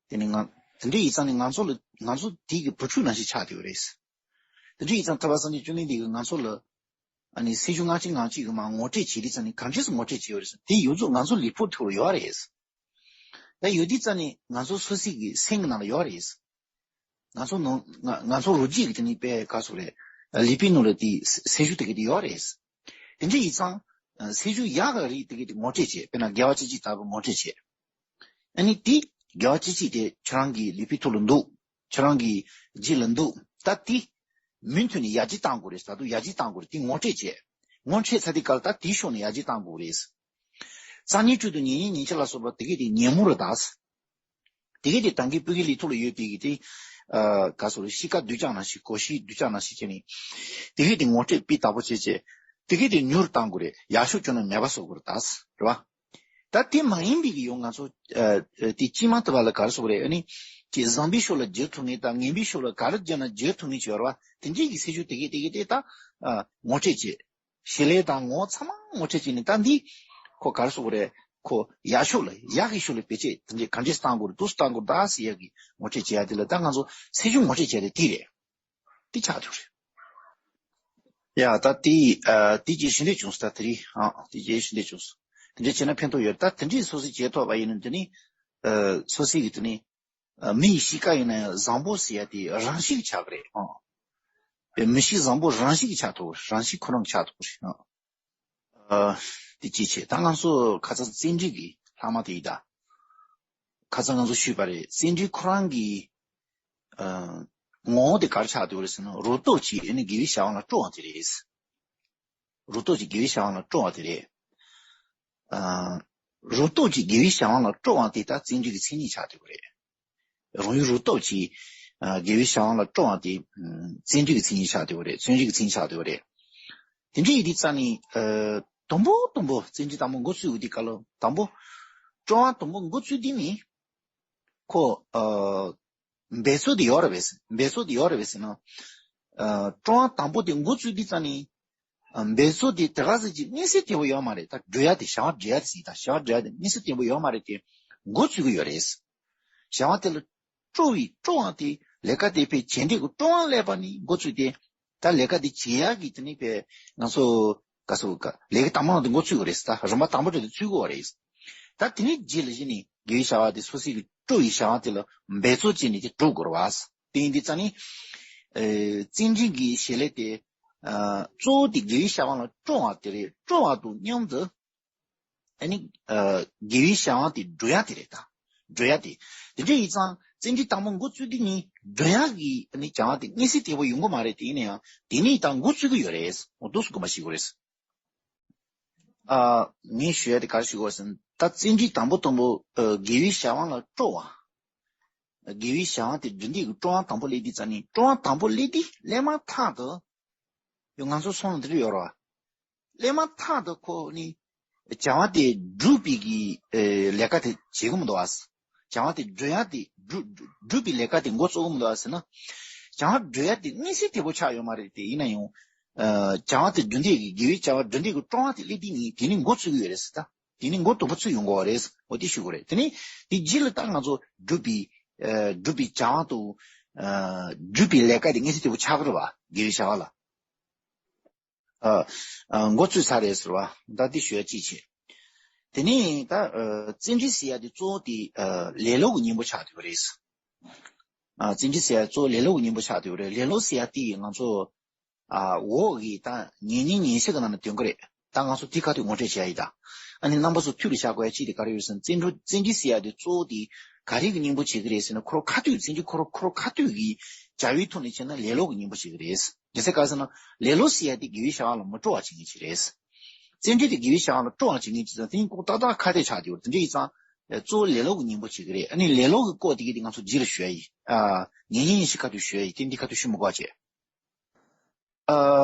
དེ་ནི་ང་དེ་འདྲ་ཡིན་ཙང་ནི་ང་ཚོ་ལ་ང་ཚོ་དེ་གི་བུ་ཕྲུག་ནང་བཞིན་ཆགས་བསྡད་ཡོད་རེད། དེ་འདྲ་ཡིན་ཙང་ཐུབ་པ་སངས་རྒྱས་བཅོམ་ལྡན་འདས་ཀྱིས་ང་ཚོ་ལ་ཨ་ནི་སེམས་བྱུང་ལྔ་བཅུ་ང་གཅིག་གི་མར་ངོ་སྤྲོད་བྱེད་དུས་ཙང་ནི་གང་འདྲས་སེ་ངོ་སྤྲོད་བྱས་ཡོད་རེད་ཟེར་དེ་ཡོངས་རྫོགས་ང་ཚོ་ལུས་པོ་ཐོག་ལ་ཡོད་རེད། ད་ཡོད་དུས་ཙང་ནི་ང་ཚོ་སོ་སོའི་གི་སེམས་ཀྱི་ནང་ལ་ཡོད་རེད། ང་ཚོ་ནང་ང་ང་ཚོ་རོ་རྒྱུས་ཀྱི་དེ་ནི་དཔེ་ག་སོ་རེད། ལུས་པོའི་ནང་ལ་དེ་སེམས་ཤུགས་དེ་གི་དེ་ཡོད་རེད། དེ་འདྲ་ཡིན་ཙང་སེམས་ཤུགས་ཡག་གི་རིགས་དེ་གི་དེ་ངོ་སྤྲོད་བྱེད་དཔེར་ན་དགེ་བ་ཅི་ཅི་ལྟ་བུ་ངོ་སྤྲོད་བྱེད། ཨ་ནི་དེ་དགེ་བ་ཅི་ཅི་དེ་ཁྱོད་རང་གི་ལུས་པོའི་ཐོག་ལ་འདུག་ཁྱོད་རང་གི་རྒྱུད་ལ་འདུག་ད་དེ་མུ་མཐུད་ནས་ཡར་རྒྱས་གཏང་དགོས་རེད། ད་དུང་ཡར་རྒྱས་གཏང་དགོས་རེད། དེ་ངོ་སྤྲོད་བྱེད། ངོ་སྤྲོད་ཚར་དུས་སྐབས་ལ་ད་དེའི་ཕྱོགས་ནས་ཡར་རྒྱས་གཏང་དགོས་རེད། སང་ཉིན་དྲུད་དུ་ཉིན་ཉིན་ཉིན་ཆ་ལ་སོགས་པ་དེ་གས་དེ་ཉིན་མོ་རུ་ད། དེ་གས་དེ་ད་གིན་སྤུ་གུའི་ལུས་ཐོག་ལ་ཡོད་པའི་གི་དེ། ཨ་ག་སོ་རེད། གཤིས་ཀ་སྡུག་ཅག་ནང་བཞིན་གོ་གཤིས་སྡུག་ཅག་ནང་བཞིན་བྱས་ནས། དེ་གས་དེ་ངོ་སྤྲོད་སྤུས་དག་པོ་བྱས་བྱས། དེ་གས་དེ་མྱུར་གཏང་དགོས་རེད། ཡག་ཤོས་བྱུང་ན་མེད་པ་བཟོ་དགོས་རེད་ད། རེད་བ། ད་དེ་མ་ཡིན་པའི་གི་ཡང་ང་ཚོ་ཨ་དེ་སྐྱེས་མ་ཐུབ་པ་ལ་ག་རེ་ཟེར་དགོས་རེད། ཨ་ནི་ཅིག་བཟང་པོའི་ཕྱོགས་ལ་བསྒྱུར་ཐུབ་མཁན་དང་ངན་པའི་ཕྱོགས་ལ་ག་རེ་བསྒྱུར་ན་བསྒྱུར་ཐུབ་མཁན་ཅིག་ཡོད་རེད་བ། དེ་འདྲའི་གི་སེམས་ཤུགས་དེ་གས་དེ་གས་དེ་ད་ཨ་ངོ་སྤྲོད་བྱེད། བྱེད་ལས་དང་ངོ་བོ་ཚང་མ་ངོ་སྤྲོད་བྱས་ནས་ད་འདི་ཁོ་ག་རེ་ཟེར་དགོས་རེད། ཁོ་ཡག་ཕྱོགས་ལ་ཡག་གི་ཕྱོགས་ལ་བེད་སྤྱད་དེ་འདྲའི་ག་འདྲས་བཏང་དགོས་རེད། འདུག་སེ་བཏང་དགོས་རེད་ད་ཟེར་ཡག་གི་ངོ་སྤྲོད་བྱེད་ཡག་དེ་ལ་ད་ང་ཚོ་སེམས་ཤུགས་ངོ་སྤྲོད་བྱས་ཏེ་དེ་རེད། དེ་ཆགས་ཐུབ་རེད། ཡ་ད་དེ་ཨ་དེ་ཅིག་ཞུ་འདོད་བྱུང་སོང་། ད་དེ་རིང་ཨ་དེ་ཅིག་ཞུ་འདོད་བྱུང་སོང་། དེ་འདྲས་བྱས་ན་ཕན་ཐོགས་ཡོད། ད་དེ་འདྲས་སོ་སོས་བྱས་ཐུབ་པ་ཡིན་ན་དེ་ནི་ཨ་སོ་སོའི་གི་དེ་ནི་ཨ་མི་ཡི་གཤིས་ཀ་ཡིན་ན་ཡང་བཟང་པོ་ཟེར་ཡ་དེ་རང་བཞིན་གྱིས་ཆགས་ཀྱི་རེད་ཨང་། དཔེ་མི་གཤིས་བཟང་པོ་རང་བཞིན་གྱིས་ཆགས་ཐུབ་རེད། རང་བཞིན་ཁོ་རང་གིས་ཆགས་ཐུབ་རེད་ཨང་། ཨ་དེ་ཅིག་བྱས། ད་ང་ཚོ་ཁ་སང་བཙན་ཁྲིད་ཀྱི་ལྷག་མ་དེ་ཡིན་ད། ཁ་སང་ང་ཚོ་ཞུས་པ་རེད། བཙན་ཁྲིད་ཁོ་རང་གི་ཨ་ངོ་བོ་དེ་ག་རེ་ཆགས་འདུག་རེད་ཟེར་ན། རུ་སྟོབས་ཀྱིས་ཨ་ནི་དགེ་བའི་བྱ་བ་ལ་སྤྲོ་བ་དེ་རེད། རུ་སྟོབས་ཀྱིས་དགེ་བའི་བྱ་བ་ལ་སྤྲོ་བ་དེ་རེད། ཨ་རུ་སྟོབས་ཀྱིས་དགེ་བའི་བྱ་བ་ལ་སྤྲོ་བ་དེ་ད་བཙན་ཁྲིད་ཀྱི་མཚན་ཉིད་ཆགས་འདུག་རེད། རང་ཡུལ་རུ་སྟོབས་ཀྱིས་ཨ་དགེ་བའི་བྱ་བ་ལ་སྤྲོ་བ་དེ་ཨ་བཙན་ཁྲིད་ཀྱི་མཚན་ཉིད་ཆགས་འདུག་རེད། བཙན་ཁྲིད་ཀྱི་མཚན་ཉིད་ཆགས་འདུག་རེད། དེ་འདྲ་ཡིན་དུས་ཙང་ནི་ཨ་དང་པོ་དང་པོ་བཙན་ཁྲིད་དང་པོ་འགོ་བཙུགས་ཡོང་དུས་སྐབས་ལ་དང་པོ་སྤྲོ་བ་དང་པོ་འགོ་བཙུགས་དུས་ནི་ཁོ་ཨ་འབད་རྩོལ་དེ་ཡོད་རེད་པས། འབད་རྩོལ་དེ་ཡོད་རེད་པས་ཟེར་ན། ཨ་སྤྲོ་བ་དང་པོ་དེ་འགོ་བཙུགས་དུས་ཙང་ནི་ཨ་འབད་རྩོལ་དེ་དེ་ག་ཟེར་གྱི་མངོན་གསལ་དོད་པོ་ཡོད་མ་རེད། ད་སྒྲུབ་ཡ་དེ་བྱ་བ་སྒྲུབ་ཡ་དེ་ཟེར། ད་བྱ་བ་སྒྲུབ་ཡ་དེ་མངོན་གསལ་དོད་པོ་ཡོད་མ་རེད་དེ་འགོ་བཙུགས་ཀྱི་ཡོད་རེད། བྱ་བ་དེ་ལ་སྤྲོ་བའི་སྤྲོ་བ་དེ་ལས་ཀ་དེ་དཔེ་བྱེད་འདོད་ཀྱི་སྤྲོ་བ་སླེབས་པ་ནི་འགོ་བཙུགས་ཏེ། ད་ལས་ཀ་འདི་བྱེད་ཡག་གི་དེ་ནི་དཔེ་ང་ཚོ་ག་ཚོད་ག་ལས་ཀ་དང་པོ་ནང་དུ་འགོ་ཚུགས་དགོས་རེད། ད་རིམ་པ་དང་པོ་དེ་ཚུགས་དགོས་རེད། ད་དེ་ནི་རྗེས་ལ་གཞི་ནས་དགེ་བའི་བྱ་བ་དེ་སོ་སོའི་གི་སྤྲོ་བའི་བྱ་བ་དེ་ལ་འབད་རྩོལ་བྱས་ནས་དེ་སྒྲུབ་དགོས་རེད་བ། དེ་ཡིན་དུས་ཙང་ནི་ཨེ་བཙན་ཁྲིད་ཀྱི་བྱེད་ལས་དེ་ཨ་གཙོ་བོ་དེ་དགེ་བའི་བྱ་བ་ལ་སྤྲོ་བ་དེ་རེད། སྤྲོ་བ་དང་མཉམ་དུ། ཨ་ནི་ཨ་དགེ་བའི་བྱ་བ་དེ་སྒྲུབ་ཡ་དེ་རེད་ད། སྒྲུབ་ཡ་དེ། དེ་འདྲ་ཡིན་ཙང་བཙན་ཁྲིད་དང་པོ་འགོ་བཙུགས་དུས་ནི་སྒྲུབ་ཡ་གི་ཨ་ནི་བྱ་བ་དེ་མངོན་གསལ་དོད་པོ་ཡོང་གི་མ་རེད། དེ་ཡིན་ན་ཡང་དེ་ནས་ད་འགོ་བཙུགས་ཀྱི་ཡོད་རེད། འོ་འདུག་སེ་དགོངས་པ་བཞེས་དགོས་རེད། ཨ་ངས་ཞུ་ཡ་དེ་ག་རེ་ཞུ་དགོས་ཟེར་ན། ད་བཙན་ཁྲིད་དང་པོ་དང་པོ་ཨ་དགེ་བའི་བྱ་བ་ལ་སྤྲོ་བ། དགེ་བའི་བྱ་བ་དེ་སྒྲུབ་འདོད་ཀྱི་སྤྲོ་བ་དང་པོ་སླེབས་དུས་ཙང་ནི། སྤྲོ་བ་དང་པོ་སླེབས་དུས་སླེབས་མ་ཐག་ཏུ། ཡང་ང་ཚོ་སོང་ལ་འདི་འདྲ་ཡོད་རེད་བ། སླེབས་མ་ཐག་ཏུ་ཁོ་ནི་བྱ་བ་དེ་སྒྲུབ་པའི་གི་ཨེ་ལས་ཀ་དེ་བྱེད་ཀྱི་མི་འདུག་ཨ། བྱ་བ་དེ་སྒྲུབ་ཡ་དེ་སྒྲུབ་སྒྲུབ་པའི་ལས་ཀ་དེ་འགོ་བཙུགས་ཀྱི་མི་འདུག་ཨ་ཟེར་ན། བྱ་བ་སྒྲུབ་ཡ་དེ་མངོན་གསལ་དོད་པོ་ཆགས་ཡོད་མ་རེད། དེ་ཡིན་ན་ཡང་ཨ་བྱ་བ་དེ་སྒྲུབ་འདོད་ཀྱི་དགེ་བའི་བྱ་བ་སྒྲུབ་འདོད་ཀྱི་སྤྲོ་བ་དེ་སླེབས་དུས་ནི་དེ་ནི་འགོ་བཙུགས་ཀྱི་ཡོད་རེད་ཟེར་ད། དེ་ནི་འགོ་དང་པོ་ཚུད་ཡོང་དགོས་པ་རེད། འོ་དེ་ཞུ་དགོས་རེད། དེ་ནི་དེ་རྗེས་ལ་ད་ང་ཚོ་སྒྲུབ་པའི་ཨ་སྒྲུབ་པའི་བྱ་བ་དང་ཨ་སྒྲུབ་པའི་ལས་ཀ་དེ་མངོན་གསལ་དོད་པོ་ཆགས་ཀྱི་རེད་བ། དགེ་བའི་བྱ་བ་ལ། ཨ་ཨ་འགོ་ཚུགས་ཚར་རེད་ཟེར་བ། ད་འདི་ཞུ་ཡ་གཅིག་བྱས། དེ་ནས་ད་ཨ་བཙན་ཁྲིད་ཟེར་ཡ་དེ་གཙོ་བོ་དེ་ཨ་ལེ་ལོ་གི་གཉེན་པོ་ཆགས་བསྡད་པ་རེད། ཨ་བཙན་ཁྲིད་ཟེར་ཡ་གཙོ་བོ་ལེ་ལོ་གི་གཉེན་པོ་ཆགས་བསྡད་པ་རེད། ལེ་ལོ་ཟེར་ཡ་དེ་ང་ཚོ་ཨ་འོག་གི་ད་ཉེ་གཉེན་ཉེ་ཤོས་ཀྱི་ནང་ནས་ཐོན་གི་རེད། ད་ང་ཚོ་དེ་ཁ་ཐུག་ངོ་སྤྲོད་བྱས་ཡིན་ད། ཨ་ནི་རྣམ་པ་ཚོ་ཐུགས་ལ་བཞག་དགོས་ཡ་གཅིག་དེ་ག་རེ་ཡོད་ཟེར་ན། བཙན་ཁྲིད་བཙན་ཁྲིད་ཟེར་ཡ་དེ་གཙོ་བོ་དེ་ག་རེ་གི་གཉེན་པོ་བྱེད་ཀྱི་རེད་ཟེར་ན། ཁོ་རང་ཁ་ཐུག་བཙན་ཁྲིད་ཁོ་རང་ཁོ་རང་ཁ་ཐུག་གི་བྱ་བའི་ཐོག་ནས་བྱས་ན་ལེ་ལོ་གི་གཉེན་པོ་བྱེད་ཀྱི་རེད། རྒྱལ་སྲས་ག་ཟེར་ན་ལེ་ལོ་ཟེར་ཡ་དེ་དགེ་བའི་བྱ་བ་ལ་མི་སྤྲོ་བ་བྱེད་མཁན་ཅིག་རེད། བཙན་ཁྲིད་དེ་དགེ་བའི་བྱ་བ་ལ་སྤྲོ་བ་བྱེད་མཁན་ཅིག་ཙང་དེ་ནི་ལྐོག་ཏག་ཏག་ཁ་གཏད་ཆགས་བསྡད་ཡོད་རེད། དེ་འདྲ་ཡིན་ཙང་གཙོ་བོ་ལེ་ལོ་གི་གཉེན་པོ་བྱེད་ཀྱི་རེད། ཨ་ནི་ལེ་ལོ་གི་སྐོར་དེ་གི་དེ་ང་ཚོ་རྗེས་ལ་ཞུ་ཡ་ཡིན། ཨ་ཉེ་གཉེན་ཉེ་ཤོས་ཁ་ཐུག་ཞུ་ཡ་ཡིན། དེ་འདི་ཁ་ཐུག་ཞུ་མི་དགོས་བྱས། ཨ་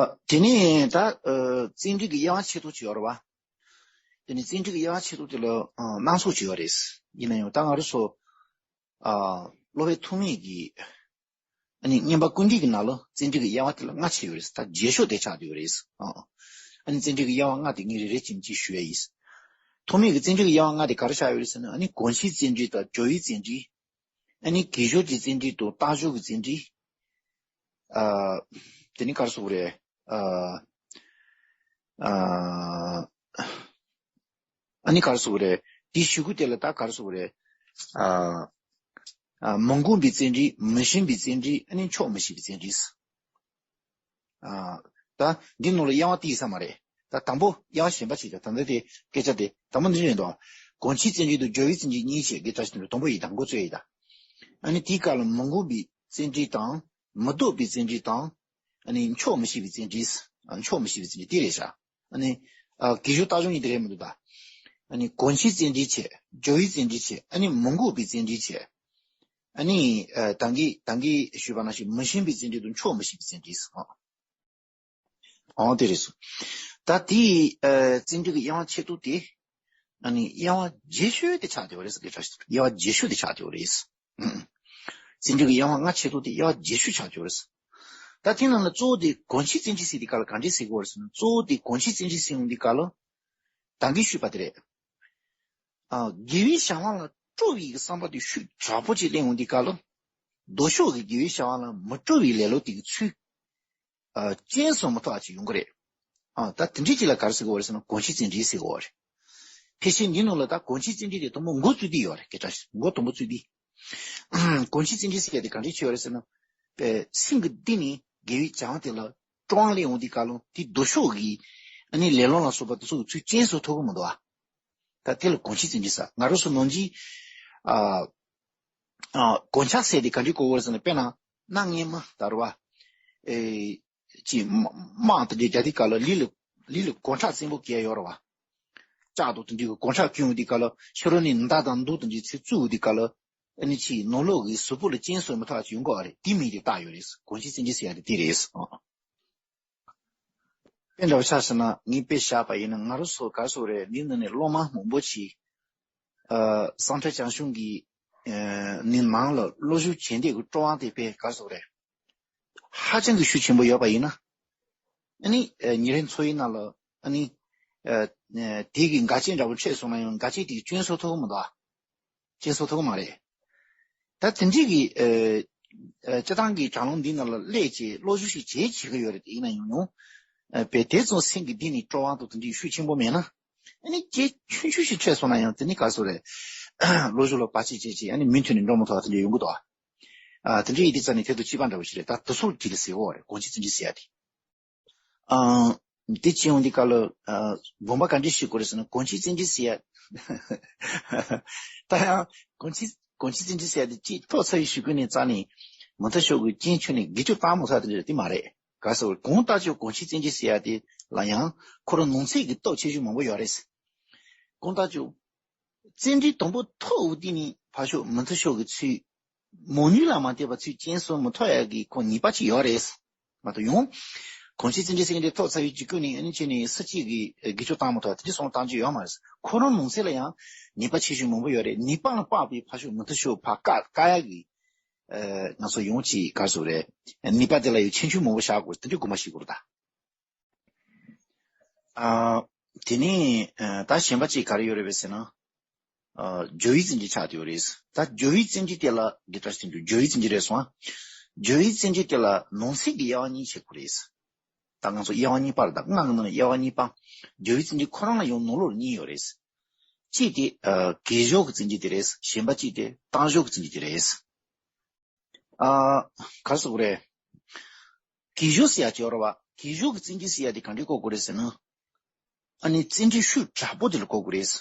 དེ་ནས་ད་ཨ་བཙན་ཁྲིད་ཀྱི་དབྱེ་བ་ཕྱེ་ཐུབ་ཀྱི་ཡོད་རེད་བ། དེ་ནས་བཙན་ཁྲིད་ཀྱི་དབྱེ་བ་ཕྱེ་ཐུབ་དེ་ལ་ཨ་སྣ་ཚོགས་ཀྱི་ཡོད་རེད། ཡིན་ན་ཡང་ད་ང་རང་ཚོ་ཨ་སློབ་དཔོན་ཐོགས་མེད་ཀྱི་ཨ་ནི་བསྙེན་པ་ཀུན་བྲིས་ཀྱི་ནང་ལ་བཙན་ཁྲིད་ཀྱི་དབྱེ་བ་དེ་ལ་ལྔ་ཕྱེ་ཡོད་རེད། ད་རྒྱས་ཤོས་དེ་ཆགས་བསྡད་ཡོད་རེད། ཨ་ ཨ་ནི་བརྩོན་འགྲུས་ཀྱི་དབྱེ་བ་ལྔ་དེ་ངས་རེ་རེ་བཞིན་ཅིག་ཞུ་ཡ་ཡིན། ཐོག་མའི་གི་བརྩོན་འགྲུས་ཀྱི་དབྱེ་བ་ལྔ་དེ་ག་རེ་ཆགས་ཡོད་རེད་ཟེར་ན། ཨ་ནི་གོམས་གཤིས་བརྩོན་འགྲུས་དང་སྦྱོར་བའི་བརྩོན་འགྲུས། ཨ་ནི་གུས་སྦྱོར་གྱི་བརྩོན་འགྲུས་དང་བརྟག་ཞིབ་ཀྱི་བརྩོན་འགྲུས། ཨ། དེ་ནི་ག་རེ་ཟེར་དགོས་རེད། ཨ། ཨ། ཨ་ནི་ག་རེ་ཟེར་དགོས་རེད། དེའི་གཞུག་གུ་དེ་ལ་ད་ག་རེ་ཟེར་དགོས་རེད། ཨ། ཨ། མི་འགོག་པའི་བརྩོན་འགྲུས། མི་ཞུམ་པའི་བརྩོན་འགྲུས། ཨ་ནི་ཆོག་མི་ཤེས་པའི་བརྩོན་འགྲུས། ཨ། ད་འདི་ནང་ལ་དབྱེ་བ་དེ་ཡིན་ས་མ་རེད། ད་དང་པོ་དབྱེ་བ་གཞན་པ་ཞིག་ད་ད་ལྟ་དེ་སྐད་ཆ་དེ་དང་པོ་འདི་རེད་འདུག། གོམས་གཤིས་བརྩོན་འགྲུས་དང་སྦྱོར་བའི་བརྩོན་འགྲུས་གཉིས་བྱས་ཀྱི་བཀྲ་ཤིས་དོན་གྲུབ་དང་པོ་ཡིན། ད་འགོ་བཙུགས་ཡིན་ད། ཨ་ནི་དེའི་སྐབས་ལ་མི་འགོག་པའི་བརྩོན་འགྲུས་དང་། མི་ལྡོག་པའི་བརྩོན་འགྲུས་དང་། ཨ་ནི་ཆོག་མི་ཤེས་པའི་བརྩོན་འགྲུས། ཨ། ཆོག་མི་ཤེས་པའི་བརྩོན་འགྲུས་དེ་རེད་ཤག། ཨ་ནི། ཨ། གུས་སྦྱོར་བརྟག་ཞིབ་གཉིས་དེ་རེད་མི་འདུག་ད། ཨ་ནི་གོམས་གཤིས་བརྩོན་འགྲུས་བྱས། སྦྱོར་བའི་བརྩོན་འགྲུས་བྱས། ཨ་ནི་མི་འགོག་པའི་བརྩོན་འགྲུས་བྱས། ཨ་ནི། ཨ། ད་གིན་ད་གིན་ཞུས་པ་ནང་བཞིན་མི་ཞུམ་པའི་བརྩོན་འགྲུས་དང་ཆོག་མི་ཤེས་པའི་བརྩོན་འགྲུས་སོ། ཨོ་དེ་རེད་སོ། ད་དེའི། ཨ། བརྩོན་འགྲུས་ཀྱི་དབྱེ་བ་ཆེ་ཏོག་དེ། ཨ་ནི་དབྱེ་བ་རྒྱས་ཤོས་དེ་ཆགས་བསྡད་པ་རེད་ཟེར་གི་འདྲ་ཞིག། དབྱེ་བ་རྒྱས་ཤོས་དེ་ཆགས་བསྡད་པ་རེད། ཨུམ། བརྩོན་འགྲུས་ཀྱི་དབྱེ་བ་ལྔ་ཆེ་ཏོག་དེ་དབྱེ་བ་རྒྱས་ཤོས་ཆགས་བསྡད་པ་རེད། ད་དེ་ནང་ལ་གཙོ་བོ་དེ་གོམས་གཤིས་བརྩོན་འགྲུས་ཟེར་དེ་ག་ལ་ག་འདྲས་ཟེར་གི་ཡོད་རེད་ཟེར་ན། གཙོ་བོ་དེ་གོམས་གཤིས་བརྩོན་འགྲུས་ཟེར་ཡོང་དེ་ག་ལ། ད་གིན་ཞུས་པ་དེ་རེད། ཨ། དགེ་བའི་བྱ་བ་ལ་སྤྲོ་བའི་བསམ་པ་དེ་ཤུགས་དྲག་པོ་ཅིག་སླེབས་ཡོང་དུས་སྐབས་ལ། ལྡོག་ཕྱོགས་ཀྱི་དགེ་བའི་བྱ་བ་ལ་མི་སྤྲོ་བའི་ལེ་ལོ་དེ་གི་ཚུལ། ཨ། རྐྱེན་སོང་མི་ཐུབ་པ་ཅིག་ཡོང་གི་རེད། ཨ། ད་དེ་འདྲའི་ཅིག་ལ་ག་རེ་ཟེར་གི་ཡོད་རེད་ཟེར་ན། གོམས་གཤིས་བརྩོན་འགྲུས་ཟེར་གི་ཡོད་རེད། ཕལ་ཆེར་འདི་ནང་ལ་ད་གོམས་གཤིས་བརྩོན་འགྲུས་དེ་དང་པོ་འགོ་བཙུགས་བསྡད་ཡོད་རེད། སྐད་ཆ་འགོ་དང་པོ་བཙུགས་བསྡད། གོམས་གཤིས་བརྩོན་འགྲུས་ཟེར་ཡ་དེ་ག་འདྲའི་ཆེ་བ་རེད་ཟེར་ན། པའི་སེམས་ཀྱི་གཏིང་ནས་དགེ་བའི་བྱ་བ་དེ་ལ་སྤྲོ་བ་སླེབས་ཡོང་དུས་སྐབས་ལ། དེ་ལྡོག་ཕྱོགས་ཀྱི་ཨ་ནི་ལེ་ལོ་ལ་སོགས་པ་དེ་ཚོ་གི་ཚུལ་རྐྱེན་སོང་ཐུབ་ཀྱི་མི་འདུག་ཨ། ད་དེ་ལ་གོམས་གཤིས་བརྩོན་འགྲུས་ཟེར། ང་རང་ཚོ་ནང་གི། ཨ། ཨ། གོད་ཆག་ཟེར་དེ་ག་འདྲའི་གོ་བོར་ཟེར་ན། དཔེར་ན་གནའ་སྔས་མ་ད་རུ་བ། ཨེ། ཅིག་དམག་དམག་དེ་འདྲའི་རྒྱག་དུས་སྐབས་ལ་ལུས་ལ་ལུས་ལ་གོད་ཁྲག་བཙན་པོ་གྱེས་ཡོད་རེད་བ། ལྕགས་དང་དེ་འདྲའི་གི་གོད་ཁྲག་གྱེས་ཡོང་དུས་སྐབས་ལ། ཕྱི་རོལ་ནས་མདའ་དང་མདུང་དེ་འདྲའི་ཚུར་བཙུགས་ཡོང་དུས་སྐབས་ལ། ཨ་ནི་ཅིག་ནང་ལོགས་ཀྱི་གཟུགས་པོ་ལ་རྐྱེན་སོང་མི་ཐུབ་པ་ཅིག་ཡོང་གི་ཡོད་རེད། དེ་མིང་དེ་བཏགས་ཡོད་རེད། གོམས་གཤིས་བརྩོན་འགྲུས་ཟེར་ཡ་དེ་དེ་རེད། ཨ། དཔེ་འདྲ་བོ་ཆ་བཞག་ན། ངས་དཔེ་བཞག་པ་ཡིན་ན། ང་རང་ཚོ་ག་རེ་ཟེར་དགོས་རེད། འདི་ནང་ནས་སློབ་མ་མང་པོ་ཅིག། ཨ། སེམས་ཁྲལ་བྱང་ཆུབ་ཀྱི། ཨ། ནི་ནང་ལ་སློབ་སྦྱོང་བྱེད་འདོད་ཀྱི་སྤྲོ་བ་དེ་དཔེ་ག་རེ་ཟེར་དགོས་རེད། ཧ་ཅང་གི་ཤུགས་ཆེན་པོ་ཡོད་པ་ཡིན་ན། ཨ་ནི། ཨ། ཉིན་རེའི་འཚོ་བའི་ནང་ལ། ཨ་ནི། ཨ། དེ་གི་འགལ་རྐྱེན་འདྲ་བོ་འཕྲད་སོང་ན་ཡང་། འགལ་རྐྱེན་དེ་གི་སྐྱོན་སོང་ཐུབ་ཀྱི་མི་འདུག་ཨ། རྐྱེན་སོང་ཐུབ་ཀྱི་མ་རེད། ད་དེ་འདྲའི་གི། ཨ། ཨ། སྤྱིར་བཏང་གི་དྲ་ལམ་འདི་ནང་ལ་སླེབས་བྱས་སློབ་སྦྱོང་ཞིག་བྱེད་བྱེད་ཀྱི་ཡོད་རེད། དེ་ཡིན་ན་ཡང་ཡང་། ཨ། དཔེ་དེ་ཙམ་སེམས་ཀྱི་གཏིང་ནས་སྤྲོ་བ་དང་དེ་འདྲའི་ཤུགས་ཆེན་པོ་མེད་ན། ཨ་ནི་རྐྱེན་ཆུང་ཆུང་ཞིག་འཕྲད་སོང་ན་ཡང་། དེ་ནི་ག་རེ་ཟེར་དགོས་རེད། སློབ་སྦྱོང་ལ་བར་ཆད་བྱས་བྱས། ཨ་ནི་མུ་མཐུད་ནས་འགྲོ་མི་ཐུབ་པ་དེ་འདྲ་ཡོང་གི་འདུག་ཨ། ཨ། དེ་འདྲ་ཡིན་དུས་ཙམ་ནས་དེ་དང་གཅིག་པ་འདྲ་བོ་ཞིག་རེད། ད་དེ་ཚོ་དེ་ལ་ཟེར་གྱི་ཡོད་རེད། གོམས་གཤིས་བརྩོན་འགྲུས་ཟེར་ཡ་དེ། ཨ། དེ་བྱས་ཡོང་དུས་སྐབས་ལ། ཨ། དགོངས་པ་ག་འདྲས་ཞུ་དགོས་རེད་ཟེར་ན། གོམས་གཤིས་བརྩོན་འགྲུས་ཟེར་ཡ། ད་ཡང་གོམས་གཤིས་གོམས་གཤིས་བརྩོན་འགྲུས་ཟེར་ཡ་དེ་གཅིག་ཐོག་ཚ་བའི་གཞུག་གུ་ནས་རྩ་ནས་མི་མཐུན་ཕྱོགས་ཀྱི་རྐྱེན་ཁྱོན་ནས་གི་ཅུ་བཏང་མ་ཐུབ་པ་དེ་འདྲ་དེ་མ་རེད། ག་རེ་ཟེར་དགོས་རེད། གང་ལྟར་ཀྱང་གོམས་གཤིས་བརྩོན་འགྲུས་ཟེར་ཡ་དེ་ལ་ཡང་ཁོ་རང་ནང་གསེས་ཀྱི་སྟོབས་ཆེ་ཆུང་མང་པོ་ཡོད་རེད། གང་ལྟར་ཀྱང་བརྩོན་འགྲུས་དང་པོ་ཐོག་འོག་དེ་ནས་ཕར་ཕྱོགས་མི་མཐུན་ཕྱོགས་ཀྱི་ཚུལ། མོ་ནུས་ལ་མ་ལྟོས་པ་ཚུལ་རྐྱེན་སོང་མི་ཐུབ་ཡ་གི་ཁོ་ནུས་པ་ཅིག་ཡོད་རེད། མ་གཏོགས་ཡང་གོམས་གཤིས་བརྩོན་འགྲུས་ཟེར་མཁན་དེ་ཐོག་ཚ་བའི་གཞུག་གུ་ནས། ཨ་ནི་ཁྱོན་ནས་སྲིད་ཇུས་ཀྱི་གི་ཅུ་བཏང་མ་ཐུབ་པ་དེ་འདྲ་སོང་བཏང་རྒྱུ་ཡོད་མ་རེད། ཁོ་རང་ནང་གསེས་ལ་ཡང་ནུས་པ་ཆེ་ཆུང་མང་པོ་ཡོད་རེད། ནུས་པ་ལ་དཔག་པའི་ཕར་ཕྱོགས་མི་མཐུན་ཕྱོགས་ཕར་བཀག་བཀག་ཡ་གི། ཨ། ང་ཚོ་ཡང་ཅིག་ག་རེ་ཟེར་དགོས་རེད། ནུས་པ་དེ་ལ་ཡང་ཁྱད་ཆོས་མང་པོ་བཞག་དགོས། དེ་འདྲའི་དགོངས་པ་བཞེས་དགོས་རེད་ད། ཨ། དེ་ནས། ཨ། ད་གཞན་པ་ཅིག་ག་རེ་ཡོད་རེད་པས་ཟེར་ན། ཨ། སྦྱོར་བའི་བརྩོན་འགྲུས་ཆགས་བསྡད་ཡོད་རེད། ད་སྦྱོར་བའི་བརྩོན་འགྲུས་དེ་ལ་འདི་ལྟར་ཟེར་དུས། སྦྱོར་བའི་བརྩོན་འགྲུས་རེད་སོང་ཨ། སྦྱོར་བའི་བརྩོན་འགྲུས་དེ་ལ་ནང་གསེས་ཀྱི་དབྱེ་བ་གཉིས་ཕྱེ་དགོས་རེད། ད་ང་ཚོ་དབྱེ་བ་གཉིས་པ་རེད། ད་སྔགས་ཀྱི་ནང་ལ་དབྱེ་བ་གཉིས་པ། སྦྱོར་བའི་བརྩོན་འགྲུས་ཁོ་རང་ལ་ཡང་ནང་ལོགས་གཉིས་ཡོད་རེད། གཅིག་དེ། ཨ། གུས་སྦྱོར་གྱི་བརྩོན་འགྲུས་དེ་རེད། གཞན་པ་གཅིག་དེ་བརྟག་ཞིབ་ཀྱི་བརྩོན་འགྲུས་དེ་རེད། ཨ། ག་རེ་ཟེར་དགོས་རེད། གུས་སྦྱོར་ཟེར་ཡ་ཅིག་ཡོད་རེད་བ། གུས་སྦྱོར་གྱི་བརྩོན་འགྲུས་ཟེར་ཡ་དེ་ག་འདྲས་གོ་དགོས་རེད་ཟེར་ན། ཨ་ནི་བརྩོན་འགྲུས་ཤུགས་དྲག་པོ་དེ་ལ་གོ་དགོས་རེད།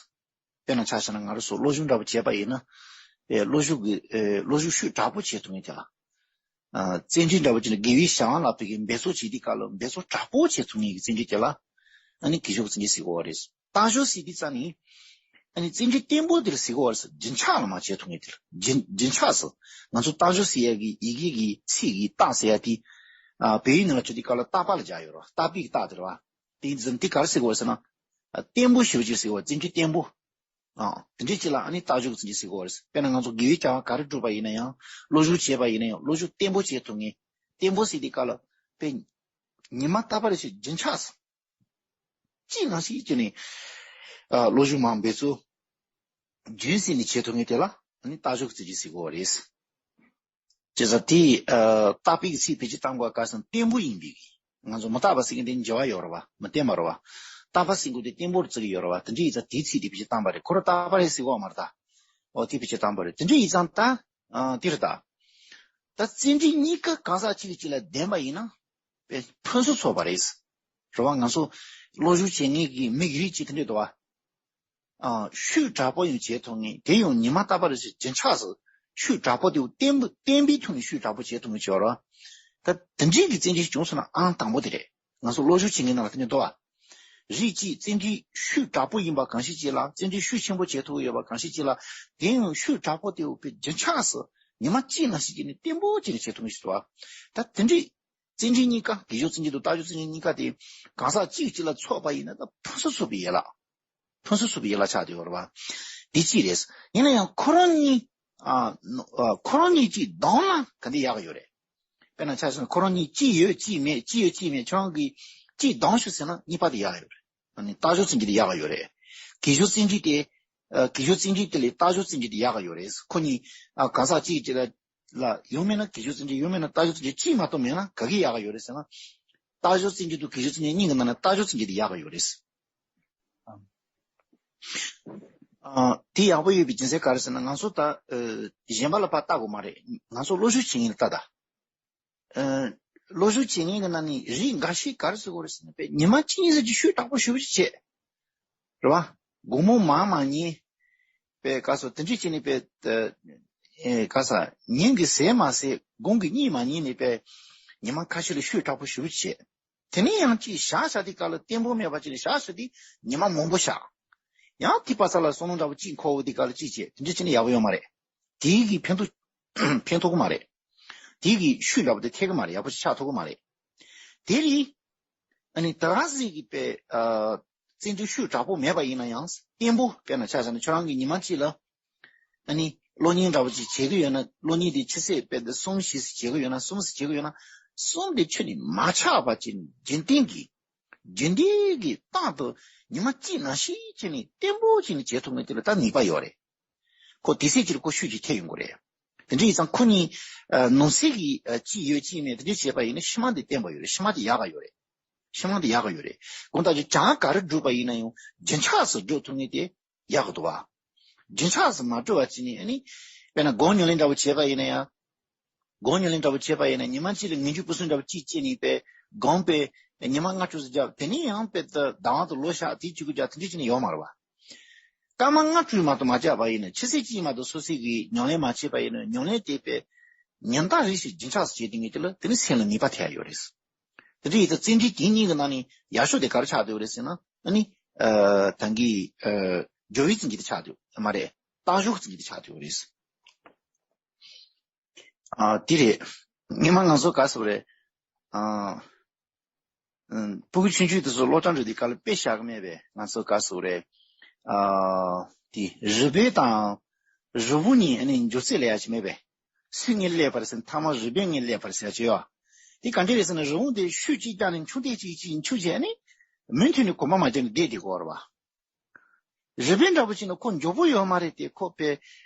དཔེར་ན་ཆ་བཞག་ན། ང་རང་ཚོ་སློབ་སྦྱོང་འདྲ་པོ་བྱས་པ་ཡིན་ན། ཨེ། སློབ་སྦྱོང་གི། ཨེ། སློབ་སྦྱོང་ཤུགས་དྲག་པོ་བྱེད་ཐུབ་མཁན་དེ་ལ། ཨ། བརྩོན་འགྲུས་འདྲ་པོ་བྱས་ན། དགེ་བའི་བྱ་བ་ལ་ཕ་གིའི་འབད་རྩོལ་བྱེད་དུས་སྐབས་ལ་འབད་རྩོལ་དྲག་པོ་བྱེད་ཐུབ་མཁན་གྱི་བརྩོན་འགྲུས་དེ་ལ། ཨ་ནི་གུས་སྦྱོར་གྱི་བརྩོན་འགྲུས་ཟེར་གོ་བ་རེད། བརྟག་ཞིབ་ཟེར་དུས་ཙམ་ནས། ཨ་ནི་བརྩོན་འགྲུས་བརྟན་པོ་དེ་ལ་ཟེར་གོ་བ་རེད། རྒྱུན་ཆགས་ལ་མ་བྱེད་ཐུབ་མཁན་དེ་ལ། རྒྱུན་རྒྱུན་ཆགས་ཟེར། ང་ཚོ་བརྟག་ཞིབ་ཟེར་ཡ་གི་ཡི་གེ་གི་ཚིག་གི་བརྟག་ཟེར་ཡ་དེ། ཨ། བོད་ཡིག་ནང་ལ་བྱེད་དུས་སྐབས་ལ་བརྟག་པ་ལ་སྦྱར་ཡོད་རེད། བརྟག་པའི་བརྟག་དེ་རེད་བ། དེ་ཙམ་དེ་ག་རེ་ཟེར་གོ་བ་ཟེར་ན། ཨ། བརྟན་པོ་ཞེ་པོ་ཅིག་ཟེར་གོ་བ། བརྩོན་འགྲུས་བརྟན་པོ། ཨ། དེ་འདྲའི་ཅིག་ལ་ཨ་ནི་བརྟག་ཞིབ་ཀྱི་བརྩོན་འགྲུས་ཟེར་གོ་བ་རེད། དཔེར་ན་ང་ཚོ་དགེ་བའི་བྱ་བ་ག་རེ་བསྒྲུབས་པ་ཡིན་ན་ཡང་། སློབ་སྦྱོང་བྱས་པ་ཡིན་ན་ཡང་། སློབ་སྦྱོང་བརྟན་པོ་བྱེད་ཐུབ་མཁན། བརྟན་པོ་ཟེར་དུས་སྐབས་ལ་དཔེ། ཉི་མ་རྟག་པ་རེ་བཞིན་རྒྱུན་ཆགས་ཟེར། ཅི་ནང་བཞིན་བྱས་ནས་ཨ་བློ་སྦྱོང་མར་འབད་རྩོལ་རྒྱུན་བསྲིངས་ནས་བྱེད་ཐུབ་མཁན་དེ་ལ་ཨ་ནི་རྟག་སྦྱོར་གྱི་བཙན་ཞིང་ཟེར་གོ་བ་རེད། བྱས་ཙང་དེ་ཨ་རྟག་པའི་ཚིག་དེ་ཅི་བཏང་དགོས་ག་ཟེར་ན་བརྟན་པོ་ཡིན་པའི་གི། ང་ཚོ་མི་རྟག་པ་ཟེར་མཁན་དེ་འགྱུར་བ་ཡོད་རེད་བ། མི་བརྟན་པ་རེད་བ། རྟག་པ་ཟེར་མཁན་དེ་བརྟན་པོར་བརྩི་གི་ཡོད་རེད་བ། དེ་འདྲ་ཡིན་ཙང་དེའི་ཚིག་དེ་བེད་སྤྱོད་བཏང་པ་རེད། ཁོ་རང་རྟག་པ་རེད་ཟེར་གོ་མ་རེད་ད། འོ་དེ་བེད་སྤྱོད་བཏང་པ་རེད། དེ་འདྲ་ཡིན་ཙང་ད་ཨ་དེ་རེད་ད། ད་བརྩོན་འགྲུས་གཉིས་ཀ་གང་ཟག་གཅིག་གིས་གཅིག་ལ་ལྡན་པ་ཡིན་ན་དཔེ་ཕུན་སུམ་ཚོགས་པ་རེད། རེད་བ། ང་ཚོ་སློབ་སྦྱོང་བྱེད་མཁན་གྱི་མི་གི་རིགས་གཅིག་དེ་འདྲ་འདུག་བ། ཨ་ཤུགས་དྲག་པོ་ཡང་བྱེད་ཐུབ་མཁན། དེ་ཡང་ཉི་མ་རྟག་པ་རེ་བཞིན་རྒྱུན་ཆགས་སུ་ཤུགས་དྲག་པོ་དེ་བརྟན་པོ་བརྟན་པོའི་ཐོག་ནས་ཤུགས་དྲག་པོ་བྱེད་ཐུབ་མཁན་ཅིག་ཡོད་རེད་བ། ད་དེ་འདྲའི་གི་བརྩོན་འགྲུས་བྱུང་སོང་ན་ཨང་དང་པོ་དེ་རེད། ང་ཚོ་སློབ་སྦྱོང་བྱེད་མཁན་ནང་ལ་དེ་འདྲ་འདུག་བ། རིགས་གཅིག་བརྩོན་འགྲུས་ཤུགས་དྲག་པོ་ཡིན་པ་གང་ཞིག་ཅིག་ལ། བརྩོན་འགྲུས་ཤུགས་ཆེན་པོ་བྱེད་ཐུབ་ཡོད་པ་གང་ཞིག་ཅིག་ལ། དེ་ཡང་ཤུགས་དྲག་པོ་དེ་བར་དུ་རྒྱུན་ཆགས་སུ་ཉི་མ་གཅིག་ནང་བཞིན་བྱས་ནས་བརྟན་པོ་བྱས་ནས་བྱེད་ཐུབ་མཁན་ཞིག་འདུག་བ། ད་དེ་འདྲའི་བརྩོན་འགྲུས་གཉིས་ཀ། དགེ་སྦྱོར་བརྩོན་འགྲུས་དང་རྟག་སྦྱོར་བརྩོན་འགྲུས་གཉིས་ཀ་དེ་གང་ཟག་གཅིག་གཅིག་ལ་ཚོགས་པ་ཡིན་ན་ད་ཕུན་སུམ་ཚོགས་པའི་ཡན་ལག་ཕུན་སུམ་ཚོགས་པའི་ཡན་ལག་ཆགས་བསྡད་ཡོད་རེད་བ། འདི་གཅིག་རེད། ཡིན་ན་ཡང་ཁོ་རང་གཉིས་ཨ་ནོ་ཨ་ཁོ་རང་གཉིས་གཅིག་བསྡོམས་ན་ག་འདྲ་ཡག་གི་ཡོད་རེད། དཔེར་ན་ཆ་བཞག་ན་ཁོ་རང་གཉིས་གཅིག་ཡོད་གཅིག་མེད་གཅིག་ཡོད་གཅིག་མེད་ཁྱོད་རང་གིས་གཅིག་བསྡོམས་ཤོག་ཟེར་ན་གཉིས་པ་དེ་ཡག་གི་ཡོད་རེད། ཨ་ནི་རྟག་སྦྱོར་བརྩོན་འགྲུས་དེ་ཡག་གི་ཡོད་རེད། དགེ་སྦྱོར་བརྩོན་འགྲུས་དེ་ཨ་དགེ་སྦྱོར་བརྩོན་འགྲུས་དེ་ལས་རྟག་སྦྱོར་བརྩོན་འགྲུས་དེ་ཡག་གི་ཡོད་རེད། ཁོ་གཉིས་ཨ་གང་ཟག་གཅིག་གཅིག་ལ་ལ་ཡང་མིན་ན་དགེ་སྦྱོར་བརྩོན་འགྲུས། ཡང་མིན་ན་རྟག་སྦྱོར་བརྩོན་འགྲུས། གཅིག་མ་གཏོགས་མེད་ན་ག་གི་ཡག་ག་ཡོད་རེད་ཟེར་ན། རྟག་སྦྱོར་བརྩོན་འགྲུས་དང་དགེ་སྦྱོར་བརྩོན་འགྲུས་གཉིས་ཀྱི་ནང་ནས་རྟག་སྦྱོར་བརྩོན་འགྲུས་དེ་ཡག་ག་ཡོད་རེད། ཨ་དེ་ཡག་པོ་ཡོད་པའི་རྒྱུ་མཚན་ག་རེ་ཟེར་ན། ང་ཚོ་ད་ཨ་གཞན་པ་ལ་ཕར་ལྟ་དགོས་མ་རེད། ང་ཚོ་སློབ་སྦྱོང་བྱེད་མཁན་ལ་ལྟ་ད། ཨ་སློབ་སྦྱོང་བྱེད་མཁན་གྱི་ནང་ནས་རིགས་འགའ་ཤས་ག་རེ་ཟེར་དགོས་རེད་ཟེར་ན། དཔེ་ཉི་མ་གཅིག་གཉིས་ཙམ་གྱི་ཤུགས་དྲག་པོ་ཞེ་པོ་ཅིག་བྱེད། རེད་བ། དགོང་མོ་མར་མ་ཉལ། པའི་སྐབས་སུ་དེ་འདྲ་བྱས་ནས་པའི་ཨེ་ག་ས་ཉིན་གྱི་ཟས་མ་ཟས། དགོང་གི་གཉིད་མ་ཉལ་ནས་པའི་ཉི་མ་ཁ་ཤས་ལ་ཤུགས་དྲག་པོ་ཞེ་པོ་བྱེད། དེ་ནས་ཡང་ཅིག་ཞག་ཞག་དེ་ག་ལ་བརྟན་པོ་མེད་པ་བྱས་ནས་ཞག་ཞག་དེ་ཉི་མ་མང་པོ་ཞག་ཡང་དེ་པ་ས་ལ་བསམ་བློ་འདྲ་པོ་ཅིག་འཁོར་བ་དེ་ག་ལ་ཅིག་བྱེད། དེ་འདྲ་བྱས་ནས་ཡག་པོ་ཡོད་མ་རེད། དེའི་གི་ཕན་ཐོགས་ཕན་ཐོགས་ཀྱི་མ་རེད། དེའི་གི་ཤུགས་འདྲ་པོ་དེ་ཐེབས་ཀྱི་མ་རེད། ཡག་པོ་ཞིག་ཆགས་ཐུབ་ཀྱི་མ་རེད། དེ་རིང་ཨ་ནི་ད་ག་ཟིག་གི་པའི་ཨ་བརྩོན་འགྲུས་ཤུགས་དྲག་པོ་མེད་པ་ཡིན་ན་ཡང་བརྟན་པོ། དཔེར་ན་ཆ་བཞག་ན་ཁྱོད་རང་གིས་ཉི་མ་གཅིག་ལ་ཨ་ནི་གློག་བརྙན་འདྲ་པོ་ཅིག་བྱེད་ཀྱི་ཡོད་ན། གློག་བརྙན་དེ་ཆུ་ཚོད་དཔེ་འདི་གསུམ་བཞི་ཙམ་བྱེད་ཀྱི་ཡོད་ན། གསུམ་ཙམ་བྱེད་ཀྱི་ཡོད་ན། གསུམ་དེ་ཁྱོན་ནས་མ་ཆག་པ་ཅིག་རྒྱུན་གཏན་གྱི་རྒྱུན་ལྡན་གྱི་རྟག་ཏུ་ཉི་མ་གཅིག་ནང་བཞིན་བྱས་ནས་བརྟན་པོ་བྱས་ནས་བྱེད་ཐུབ་མཁན་དེ་ལ་ད་ནུས་པ་ཡོད་རེད། ཁོ་དེ་ཚེ་གཅིག་ལ་ཁོ་ཤུགས་ཀྱིས་ཐེབས་ཡོང་གི་རེད། དེ་འདྲ་ཡིན་ཙང་ཁོ་གཉིས་ཨ་ནང་གསེས་ཀྱི་ཨ་གཅིག་ཡོད་གཅིག་མེད་དེ་འདྲ་བྱས་པ་ཡིན་ན་ཕྱི་མ་དེ་བརྟན་པ་ཡོད་རེད། ཕྱི་མ་དེ་ཡག་ག་ཡོད་རེད། ཕྱི་མ་དེ་ཡག་ག་ཡོད་རེད། དགོངས་དག་ཅིག་གྱང་ག་རེ་བསྒྲུབས་པ་ཡིན་ན་ཡང་རྒྱུན་ཆགས་སུ་བསྒྲུབ་ཐུབ་མཁན་དེ་ཡག་གི་འདུག་བ། རྒྱུན་ཆགས་སུ་མ་བསྒྲུབས་པ་བྱས་ནས་ཨ་ནི་དཔེར་ན་སྒོམ་ཉམས་ལེན་འདྲ་པོ་བྱས་པ་ཡིན་ན་ཡང་། སྒོམ་ཉམས་ལེན་འདྲ་པོ་བྱས་པ་ཡིན་ན་ཉི་མ་གཅིག་ལ་ངེས་འབྱུང་སྤུན་གསུམ་འདྲ་པོ་གཅིག་སྐྱེས་ནས་པའི་སྒོམ་པའི་ཉི་མ་ལྔ་དྲུག་ཙམ་བརྒྱབ། དེ་ནས་ཡང་པའི་ད་ལྟ་བར་དུ་ལོ་ཤག་དེ་བཅུ་དགུ་བརྒྱབ། དེ་འདྲ་བྱས་ནས་ཡོད་མ་རེད་བ། སྐར་མ་ལྔ་དྲུག་མ་གཏོགས་མ་བརྒྱབ་པ་ཡིན་ན། ཆུ་ཚོད་གཅིག་མ་གཏོགས་སོ་སོའི་གི་ཉམས་ལེན་མ་བྱས་པ་ཡིན་ན། ཉམས་ལེན་དེ་པའི་ཉིན་ལྟར་རེ་བཞིན་རྒྱུན་ཆགས་སུ་བྱེད་བསྡད་མཁན་དེ་ལ་དེ་ནི་སེམས་ལ་ནུས་པ་ཐེབས་ཡ་ཡོད་རེད། དེ་འདྲ་ཡིན་ཙང་བརྩོན་འགྲུས་དེ་གཉིས་ཀྱི་ནང་ནས་ཡག་ཤོས་དེ་ག་རེ་ཆགས་བསྡད་ཡོད་རེད་ཟེར་ན། ཨ་ནི་ཨ་ད་གིན་ཨ་སྦྱོར་བའི་བརྩོན་འགྲུས་དེ་ཆགས་བསྡད་ཡོད་མ་རེད། རྟག་སྦྱོར་བརྩོན་འགྲུས་དེ་ཆགས་བསྡད་ཡོད་རེད། ཨ་དེ་རེད། སྔོན་མ་ང་ཚོ་ག་ཟེར་བ་རེད། ཨ་ཨ་སྤུ་གུ་ཆུང་ཆུང་དེ་ཚོ་སློབ་གྲྭ་འགྲོ་དུས་སྐབས་ལ་དཔེ་བཞག་གི་མེད་པས། ང་ཚོ་ག་ཟེར་བ་རེད། ཨ་དེ་རུས་སྦལ་དང་རི་བོང་གཉིས་ཨ་ནི་མཇུག་རྩེད་ལས་ཡ་ཅིག་མེད་པས། སུ་སྔོན་སླེབས་པ་རེད་ཟེར་ན་མཐའ་མ་རུས་སྦལ་སྔོན་སླེབས་པ་རེད་ཟེར་ཡ་ཅིག་ཡོད། དེ་ག་འདྲ་རེད་ཟེར་ན། རི་བོང་དེ་ཤུགས་གཅིག་བརྒྱབ་ནས་མཆོང་རྡེག་གཅིག་གཅིག་མཆོང་བྱས་ནས་མུ་མཐུད་ནས་གོམ་པ་མ་བརྒྱབ་ནས་བསྡད་བསྡད་ཀྱི་ཡོད་རེད་བ། རུས་སྦལ་འདྲ་པོ་ཅིག་ནི་ཁོ་མགྱོགས་པོ་ཡོད་མ་རེད་དེ། ཁོ་དཔེ་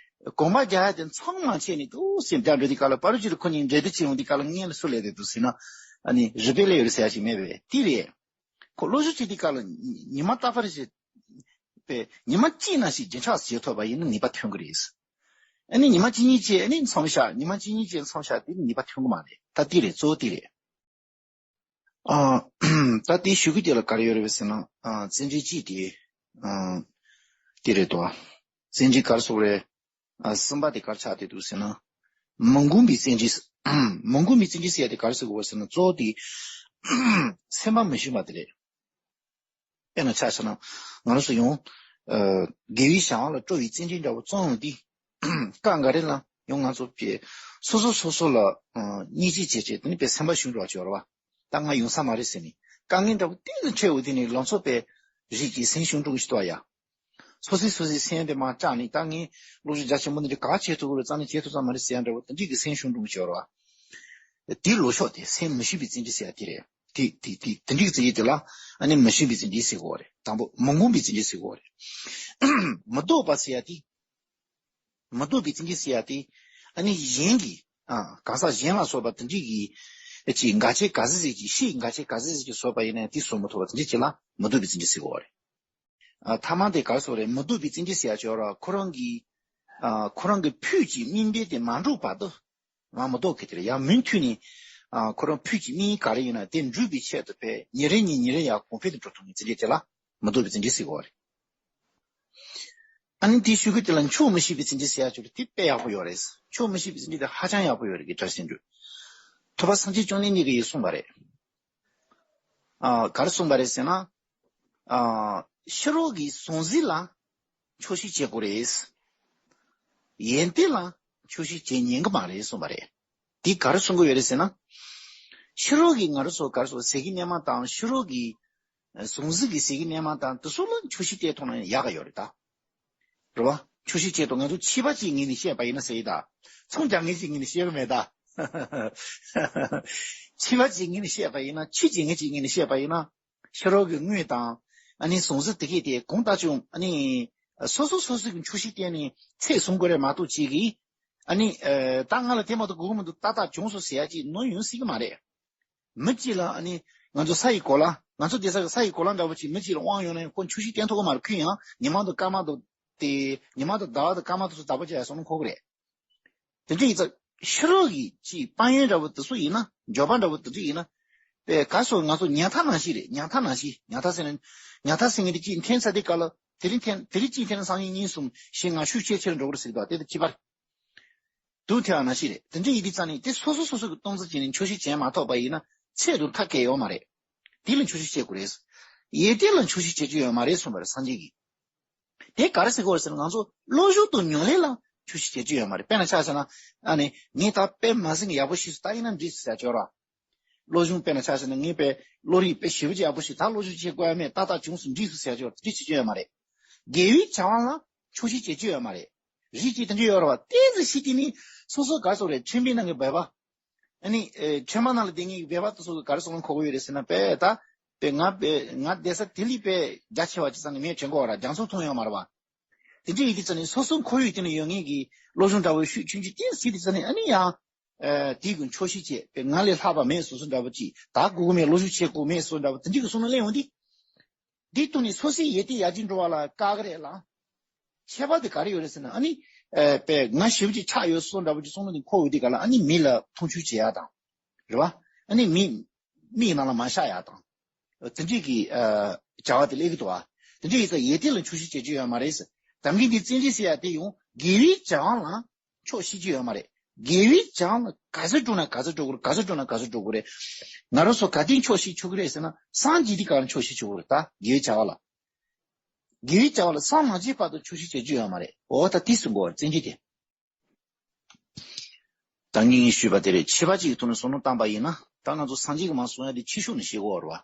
གོམ་པ་རྒྱག་ཡ་དེ་མཚམས་མ་ཆད་ནས་འདུག་སེ་རྒྱག་འགྲོ་དུས་སྐབས་ལ་ཕར་ཕྱིར་ཁོ་གཉིས་འགྲན་བསྡུར་བྱེད་ཡོང་དུས་སྐབས་ལ་སྔོན་ལ་སུ་སླེབས་བསྡད་འདུག་ཟེར་ན། ཨ་ནི་རུས་སྦལ་སླེབས་ཡོད་རེད་ཟེར་ཡ་ཞིག་མེད་པས། དེ་རེད། ཁོ་སློབ་སྦྱོང་བྱེད་དུས་སྐབས་ལ་ཉི་མ་རྟག་པར་བྱེད་པས། ཉི་མ་གཅིག་ནང་བཞིན་རྒྱུན་ཆགས་སུ་བྱེད་ཐུབ་པ་ཡིན་ན་ནུས་པ་ཐོན་གྱི་རེད། ཨ་ནི་ཉི་མ་གཅིག་གཉིས་བྱས་ཨ་ནི་མཚམས་བཞག་ཉི་མ་གཅིག་གཉིས་བྱས་མཚམས་བཞག་དེ་ནི་ནུས་པ་ཐོན་གྱི་མ་རེད། ད་དེ་རེད། གཙོ་བོ་དེ་རེད། ཨ་ད་དེའི་གཞུག་གུ་དེ་ལ་ག་རེ་ཡོད་རེད་ཟེར་ན། ཨ་བརྩོན་འགྲུས་གཅིག་དེ་ཨ་དེ་རེད་དོ། བརྩོན་འགྲུས་ག་རེ་ཟེར་དགོས་རེད། ཨ་གསུམ་པ་དེ་ག་རེ་ཆགས་བསྡད་འདུག་ཟེར་ན། མི་འགུམ་པའི་བརྩོན་འགྲུས། མི་འགུམ་པའི་བརྩོན་འགྲུས་ཟེར་ཡ་དེ་ག་རེ་ཟེར་དགོས་རེད་ཟེར་ན། གཙོ་བོ་དེ་སེམས་པ་མི་ཞུམ་པ་དེ་རེད། དཔེར་ན་ཆ་བཞག་ན་ང་རང་ཚོ་ཡང་ཨ་དགེ་བའི་བྱ་བ་ལ་སྤྲོ་བའི་བརྩོན་འགྲུས་འདྲ་བོ་བརྩམས་ཡོང་དུས། སྐབས་འགའ་རེ་ལ་ཡང་ང་ཚོ་ཕྱི་སོ་སོ་སོ་སོ་ལ་ཨ་བརྙས་བཅོས་བྱས་བྱས་དེ་ནི་དཔེ་སེམས་པ་ཞུམ་འགྲོ་བ་ཅིག་ཡོད་རེད་བ། ད་ང་ཡོང་ས་མ་རེད་ཟེར་ནས་དཀའ་ངལ་འདྲ་བོ་གཏན་ནས་འཕྲད་འོང་དུས་ནི་ལང་ཚོ་པའི་རིགས་ཀྱི་སེམས་ཞུམ་འགྲོ་གི་ཞིག་འདུག་ཡ། སོ་སོས་སོ་སོའི་སེམས་དེ་མར་བཅག་ནས་ད་ངས་སློབ་སྦྱོང་རྒྱ་ཆེན་པོ་འདི་འདྲ་ག་བྱེད་ཐུབ་ཀྱི་རེད། རྩ་ནས་བྱེད་ཐུབ་ས་མ་རེད་ཟེར་ཡ་འདྲ་བོ་དེ་འདྲས་ཀྱི་སེམས་ཞུམ་འགྲོ་གི་ཞིག་ཡོད་རེད་བ། དེའི་ལོ་ཕྱོགས་དེ་སེམས་མི་ཞུམ་པའི་བརྩོན་འགྲུས་ཟེར་ཡ་དེ་རེད། དེ་དེ་དེ་དེ་འདྲའི་བཙན་གྱིས་དེ་ལ་ཨ་ནི་མི་ཤེས་པའི་བཙན་གྱིས་ཟེར་གོ་རེད། དང་པོ་མི་ངོམས་པའི་བཙན་གྱིས་ཟེར་གོ་རེད། མི་ལྡོག་པ་ཟེར་ཡ་དེ། མི་ལྡོག་པའི་བཙན་གྱིས་ཟེར་ཡ་དེ། ཨ་ནི་གཞན་གྱི་ཨ་གང་ཟག་གཞན་ལ་སོགས་པ་དེ་འདྲའི་གི་ཅིག་འགལ་རྐྱེན་ག་ཚོད་ཟིག་ཅིག་ཕྱིའི་འགལ་རྐྱེན་ག་ཚོད་ཟིག་ཅིག་བཟོས་པ་ཡིན་ན་དེ་བཟོ་མི་ཐུབ་པ་དེ་འདྲའི་ཅིག་ལ་མི་ལྡོག་པའི་བཙན་གྱིས་ཟེར་གོ་རེད། ཨ་ཐ་མ་དེ་ག་རེ་ཟེར་རེད། མི་ལྡོག་པའི་བཙན་གྱིས་ཟེར་ཡ་ཅིག་ཡོད་རེད། ཁོ་རང་གི་ཨ་ཁོ་རང་གི་ཕུད་ཀྱི་དམིགས་འབེན་དེ་མ་འགྲུབ་བར་དུ་ང་མི་ལྡོག་གི་དེ་རེད། ཡང་མུ་མཐུད་ནས་ཨ་ཁོ་རང་ཕུད་ཀྱི་དམིགས་ཡུལ་ག་རེ་ཡིན་ན་དེ་འགྲུབ་པའི་ཆེད་དུ་ཕར་ཉིན་རེ་ནས་ཉིན་རེ་ཡར་གོང་འཕེལ་དུ་འགྲོ་ཐུབ་མཁན་བཙན་གྱིས་དེ་ལ་མི་ལྡོག་པའི་བཙན་གྱིས་ཟེར་གོ་རེད། ཨ་ནི་དེའི་ཤོད་གི་དེ་ལ་འཆོག་མི་ཤེས་པའི་བཙན་གྱིས་ཟེར་ཡ་ཅིག་ཡོད་རེད། དེ་དཔེ་ཡག་པོ་ཡོད་རེད། འཆོག་མི་ཤེས་པའི་བཙན་གྱིས་དེ་ཧ་ཅང་ཡག་པོ་ཡོད་རེད། དགེ་བཀྲ་ཤིས་དོན་གྲུབ། ཐུབ་པ་སངས་རྒྱས་བཅོམ་ལྡན་འདས་ཀྱིས་གསུངས་པ་རེད། ཨ་ག་རེ་གསུངས་པ་རེད་ཟེར་ན། ཨ་ཕྱི་རོལ་གྱི་གཟུང་འཛིན་ལ་འཆོག་ཤེས་བྱེད་དགོས་རེད། ཡོན་ཏན་ལ་འཆོག་ཤེས་བྱེད་ཉན་གི་མ་རེད་གསུངས་པ་རེད། དེ་ག་རེ་གསུང་གི་ཡོད་རེད་ཟེར་ན། ཕྱི་རོལ་གྱི་ང་རང་ཚོ་ག་རེ་ཟེར་ཟས་ཀྱི་གནས་མལ་དང་ཕྱི་རོལ་གྱི་གཟུང་འཛིན་གྱི་ཟས་ཀྱི་གནས་མལ་དང་དེ་ཚོ་ལ་འཆོག་ཤེས་སྤྲད་ཐུབ་ན་ཡག་ག་ཡོད་རེད་ད། རེད་བ། འཆོག་ཤེས་བྱེད་དུ་ང་ཚོ་ཕྱི་པ་གཅིག་ངོས་ནས་བཤད་པ་ཡིན་ན་ཟེར་ཡི་ད། ཚོང་རྒྱག་མཁན་གཅིག་ངོས་ནས་བཤད་གི་མེད་ད། ཕྱི་པ་གཅིག་ངོས་ནས་བཤད་པ་ཡིན་ན། ཆོས་བྱེད་མཁན་གཅིག་ངོས་ནས་བཤད་པ་ཡིན་ན། ཕྱི་རོལ་གྱི་དངོས་དང་། ཨ་ནི་གཟུང་འཛིན་དེ་གས་དེ་གང་ལྟར་ཀྱང་ཨ་ནི། སོ་སོ་སོ་སོ་གི་འཆོག་ཤེས་བསྟན་ནས་ཚད་བཟུང་དགོས་རེད་མ་གཏོགས་གཅིག་གིས། ཨ་ནི། ད་ང་ལ་དེ་མ་གཏོགས་དགོས་ཀྱི་མི་འདུག་ཏག་ཏག་བྱུང་སོང་ཟེར་ཡ་གཅིག་ནོར་ཡོང་སྲིད་ཀྱི་མ་རེད། མི་གཅིག་ལ་ཨ་ནི་ང་ཚོ་ས་ཡི་གོ་ལ། ང་ཚོ་བསྡད་ས་གི་ས་ཡི་གོ་ལ་འདྲ་པོ་ཅིག་མི་གཅིག་ལ་དབང་ཡོད་ན་ཡང་ཁོ་འཆོག་ཤེས་བསྟན་ཐུབ་ཀྱི་མ་རེད། ཁོས་ཡང་ཉི་མ་དང་སྐར་མ་དང་དེ། ཉི་མ་དང་ཟླ་བ་དང་སྐར་མ་དེ་ཚོ་བདག་པོ་བྱས་ཡ་སོང་ན་ཁོ་གི་རེད། དེ་འདྲ་ཡིན་ཙང་ཕྱི་རོལ་གྱི་ཅིག་དཔལ་ཡོན་འདྲ་པོ་དེ་ཚོ་ཡིན་ན། འབྱོར་པ་འདྲ་པོ་དེ་འདྲ་ཡིན་ན། པས་ག་སོ་ང་ཚོ་ཉག་ཐག་ནང་བཞིན་རེད། ཉག་ཐག་ནང་བཞིན། ཉག་ཐག་ཟེར་ན། ཉག་ཐག་ཟེར་མཁན་དེ་ཅིག་འཐེན་ཚར་དུས་སྐབས་ལ་དེ་རིང་འཐེན། དེ་རིང་གཅིག་འཐེན་ན་སང་ཉིན་གཉིས་གསུམ་བཞི་ལྔ་ཤུགས་ཆེ་ཆེར་འགྲོ་གི་རེད་ཟེར་གི་འདུག་དེ་དང་གཅིག་པ་རེད། དུག་འཐེན་པ་ནང་བཞིན་རེད། དེ་འདྲ་ཡིན་དུས་ཙང་ནས་དེ་སོ་སོ་སོ་སོ་གི་སྟངས་འཛིན་བྱས་ནས་འཆོག་ཤེས་བྱས་མ་ཐུབ་པ་ཡིན་ན་ཚད་དུ་ཐག་གིས་ཡོད་མ་རེད། དེ་ལ་འཆོག་ཤེས་བྱེད་དགོས་རེད། ཡོན་ཏན་ལ་འཆོག་ཤེས་བྱེད་རྒྱུ་ཡོད་མ་རེད་གསུངས་པ་རེད་སངས་རྒྱས་ཀྱིས། དེ་ག་རེ་ཟེར་དགོས་རེད་ཟེར་ན། ང་ཚོ་བློ་སྦྱོང་དང་ཉམས་ལེན་ལ་འཆོག་ཤེས་བྱེད་རྒྱུ་ཡོད་མ་རེད། དཔེར་ན་ཆ་བཞག་ན། ཨ་ནི་ངས་ད་དཔེ་མ་ཟིན་ཡག་པོ་ཤེས་སོང་། ད་ཡིན་ན་འགྲིག་སོང་ཟེར་ཡ་ཅིག་ཡོད་རེད་བ། བློ་སྦྱོང་དཔེར་ན་ཆ་བཞག་ན། ངས་དཔེ་བློ་རིག་དཔེ་ཞེ་པོ་ཅིག་ཡག་པོ་ཤེས། ད་བློ་སྦྱོང་བྱེད་དགོས་ཡ་མེད། ཏག་ཏག་བྱུང་སོང་། འགྲིག་སོང་ཟེར་ཡ་ཅིག་ཡོད་རེད། དེ་འདྲ་བྱེད་རྒྱུ་ཡོད་མ་རེད། དགེ་བའི་བྱ་བ་ལ་འཆོག་ཤེས་བྱེད་རྒྱུ་ཡོད་མ་རེད། རིགས་གཅིག་དེ་འདྲ་ཡོད་རེད་བ། ཏོག་ཙམ་ཤེས་ཀྱི་ནི་སོ་སོ་ག་རེ་ཟེར་དགོས་རེད། ཁྲིམས་དཔེ་ནང་གི་སྦལ་པ། ཨ་ནི། ཨེ། ཁྲོས་མ་ནང་ལ་བསྡད་མཁན་གྱི་སྦལ་པ་དེ་ཚོ་གི་ག་རེ་གསུང་ན་གོ་གི་ཡོད་རེད་ཟེར་ན། དཔེ་ད། དཔེ་ང་དཔེ་ང་བསྡད་ས་དེ་ལས་དཔེ་རྒྱ་ཆེ་བ་ཅིག་ཙམ་ནས་མེད་དྲན་གོ་བ་ར། རྒྱ་མཚོ་མཐོང་ཡོད་མ་རེད་བ། དེ་འདྲ་ཡིན་དུས་ཙམ་ནས་སོ་སོ་ཁོར་ཡུག་དེ་ནས་ཡོད་མཁན་གྱི་བློ་སྦྱོང་འདྲ་བོའི་ཤུགས་ཆུང་ཆུང་ཏོག་ཙམ་ཤེས་དུས་ཙམ་ནས། ཨ་ནི་ཡང་། ཨེ། དེ་གི་འཆོག་ཤེས་བྱས། དཔེ་ང་ལས་ལྷག་པ་མེད་བཟོ་བཟོ་འདྲ་བོ་ཅིག་ད་དགོས་ཀྱི་མེད། བློ་སྦྱོང་བྱེད་དགོས་མེད་བཟོ་འདྲ་བོ་དེ་འདྲ་གི་གསུང་ན་གླེང་འོང་དུས། འདི་ཐོག་ནས་སོ་སོའི་ཡོན་ཏན་ཡར་རྒྱས་འགྲོ་བ་ལ་དཀའ་གི་རེད་ལ། ཁྱད་པར་དེ་ག་རེ་ཡོད་རེད་ཟེར་ན། ཨ་ནི། ཨེ། དཔེ་ང་ཞེ་པོ་ཅིག་ཆགས་ཡོད་སོང་འདྲ་པོ་ཅིག་གསུང་ན་དེ་ཁོ་འོས་དེ་ག་ལ། ཨ་ནི་མི་ལ་མཐོང་ཆུང་བྱེད་ཡ་དང་། རེད་བ། ཨ་ནི་མི། མིག་ནང་ལ་མ་ཤར་ཡ་དང་། དེ་འདྲས་ཀྱི། ཨ། བྱ་བ་དེ་སླེབས་ཀྱི་འདུག་བ། དེ་འདྲས་ཡིན་ཙང་ཡོན་ཏན་ལ་འཆོག་ཤེས་བྱེད་རྒྱུ་ཡོད་མ་རེད་ཟེར། ད་གིན་དེ་བཙན་གྱིས་ཟེར་ཡ་དེ་ཡང་དགེ་བའི་བྱ་བ་ལ་འཆོག་ཤེས་ཀྱི་ཡོད་མ་རེད། དགེ་བའི་བྱ་བ་ལ་ག་ཚོད་འགྲོ་ན་ག་ཚོད་འགྲོ་དགོས་རེད། ག་ཚོད་འགྲོ་ན་ག་ཚོད་འགྲོ་དགོས་རེད། ང་རང་ཚོ་ག་དུས་འཆོག་ཤེས་བྱེད་ཀྱི་རེད་ཟེར་ན། སངས་རྒྱས་དུས་སྐབས་ལ་འཆོག་ཤེས་བྱེད་དགོས་རེད། ད་དགེ་བའི་བྱ་བ་ལ། དགེ་བའི་བྱ་བ་ལ་སངས་མ་རྒྱས་བར་དུ་འཆོག་ཤེས་བྱེད་རྒྱུ་ཡོད་མ་རེད། འོ་ད་དེ་གསུང་གོ་བར་བཙན་གྱིས་དེ། ད་ངས་ཞུས་པ་དེ་རེད། ཕྱི་པ་གཅིག་གི་ཐོག་ནས་བསམ་བློ་བཏང་པ་ཡིན་ན། ད་ང་ཚོ་སངས་རྒྱས་ཀྱིས་མར་གསུང་ཡ་དེ་ཕྱི་ཕྱོགས་ནས་བཤད་དགོས་རེད་བ།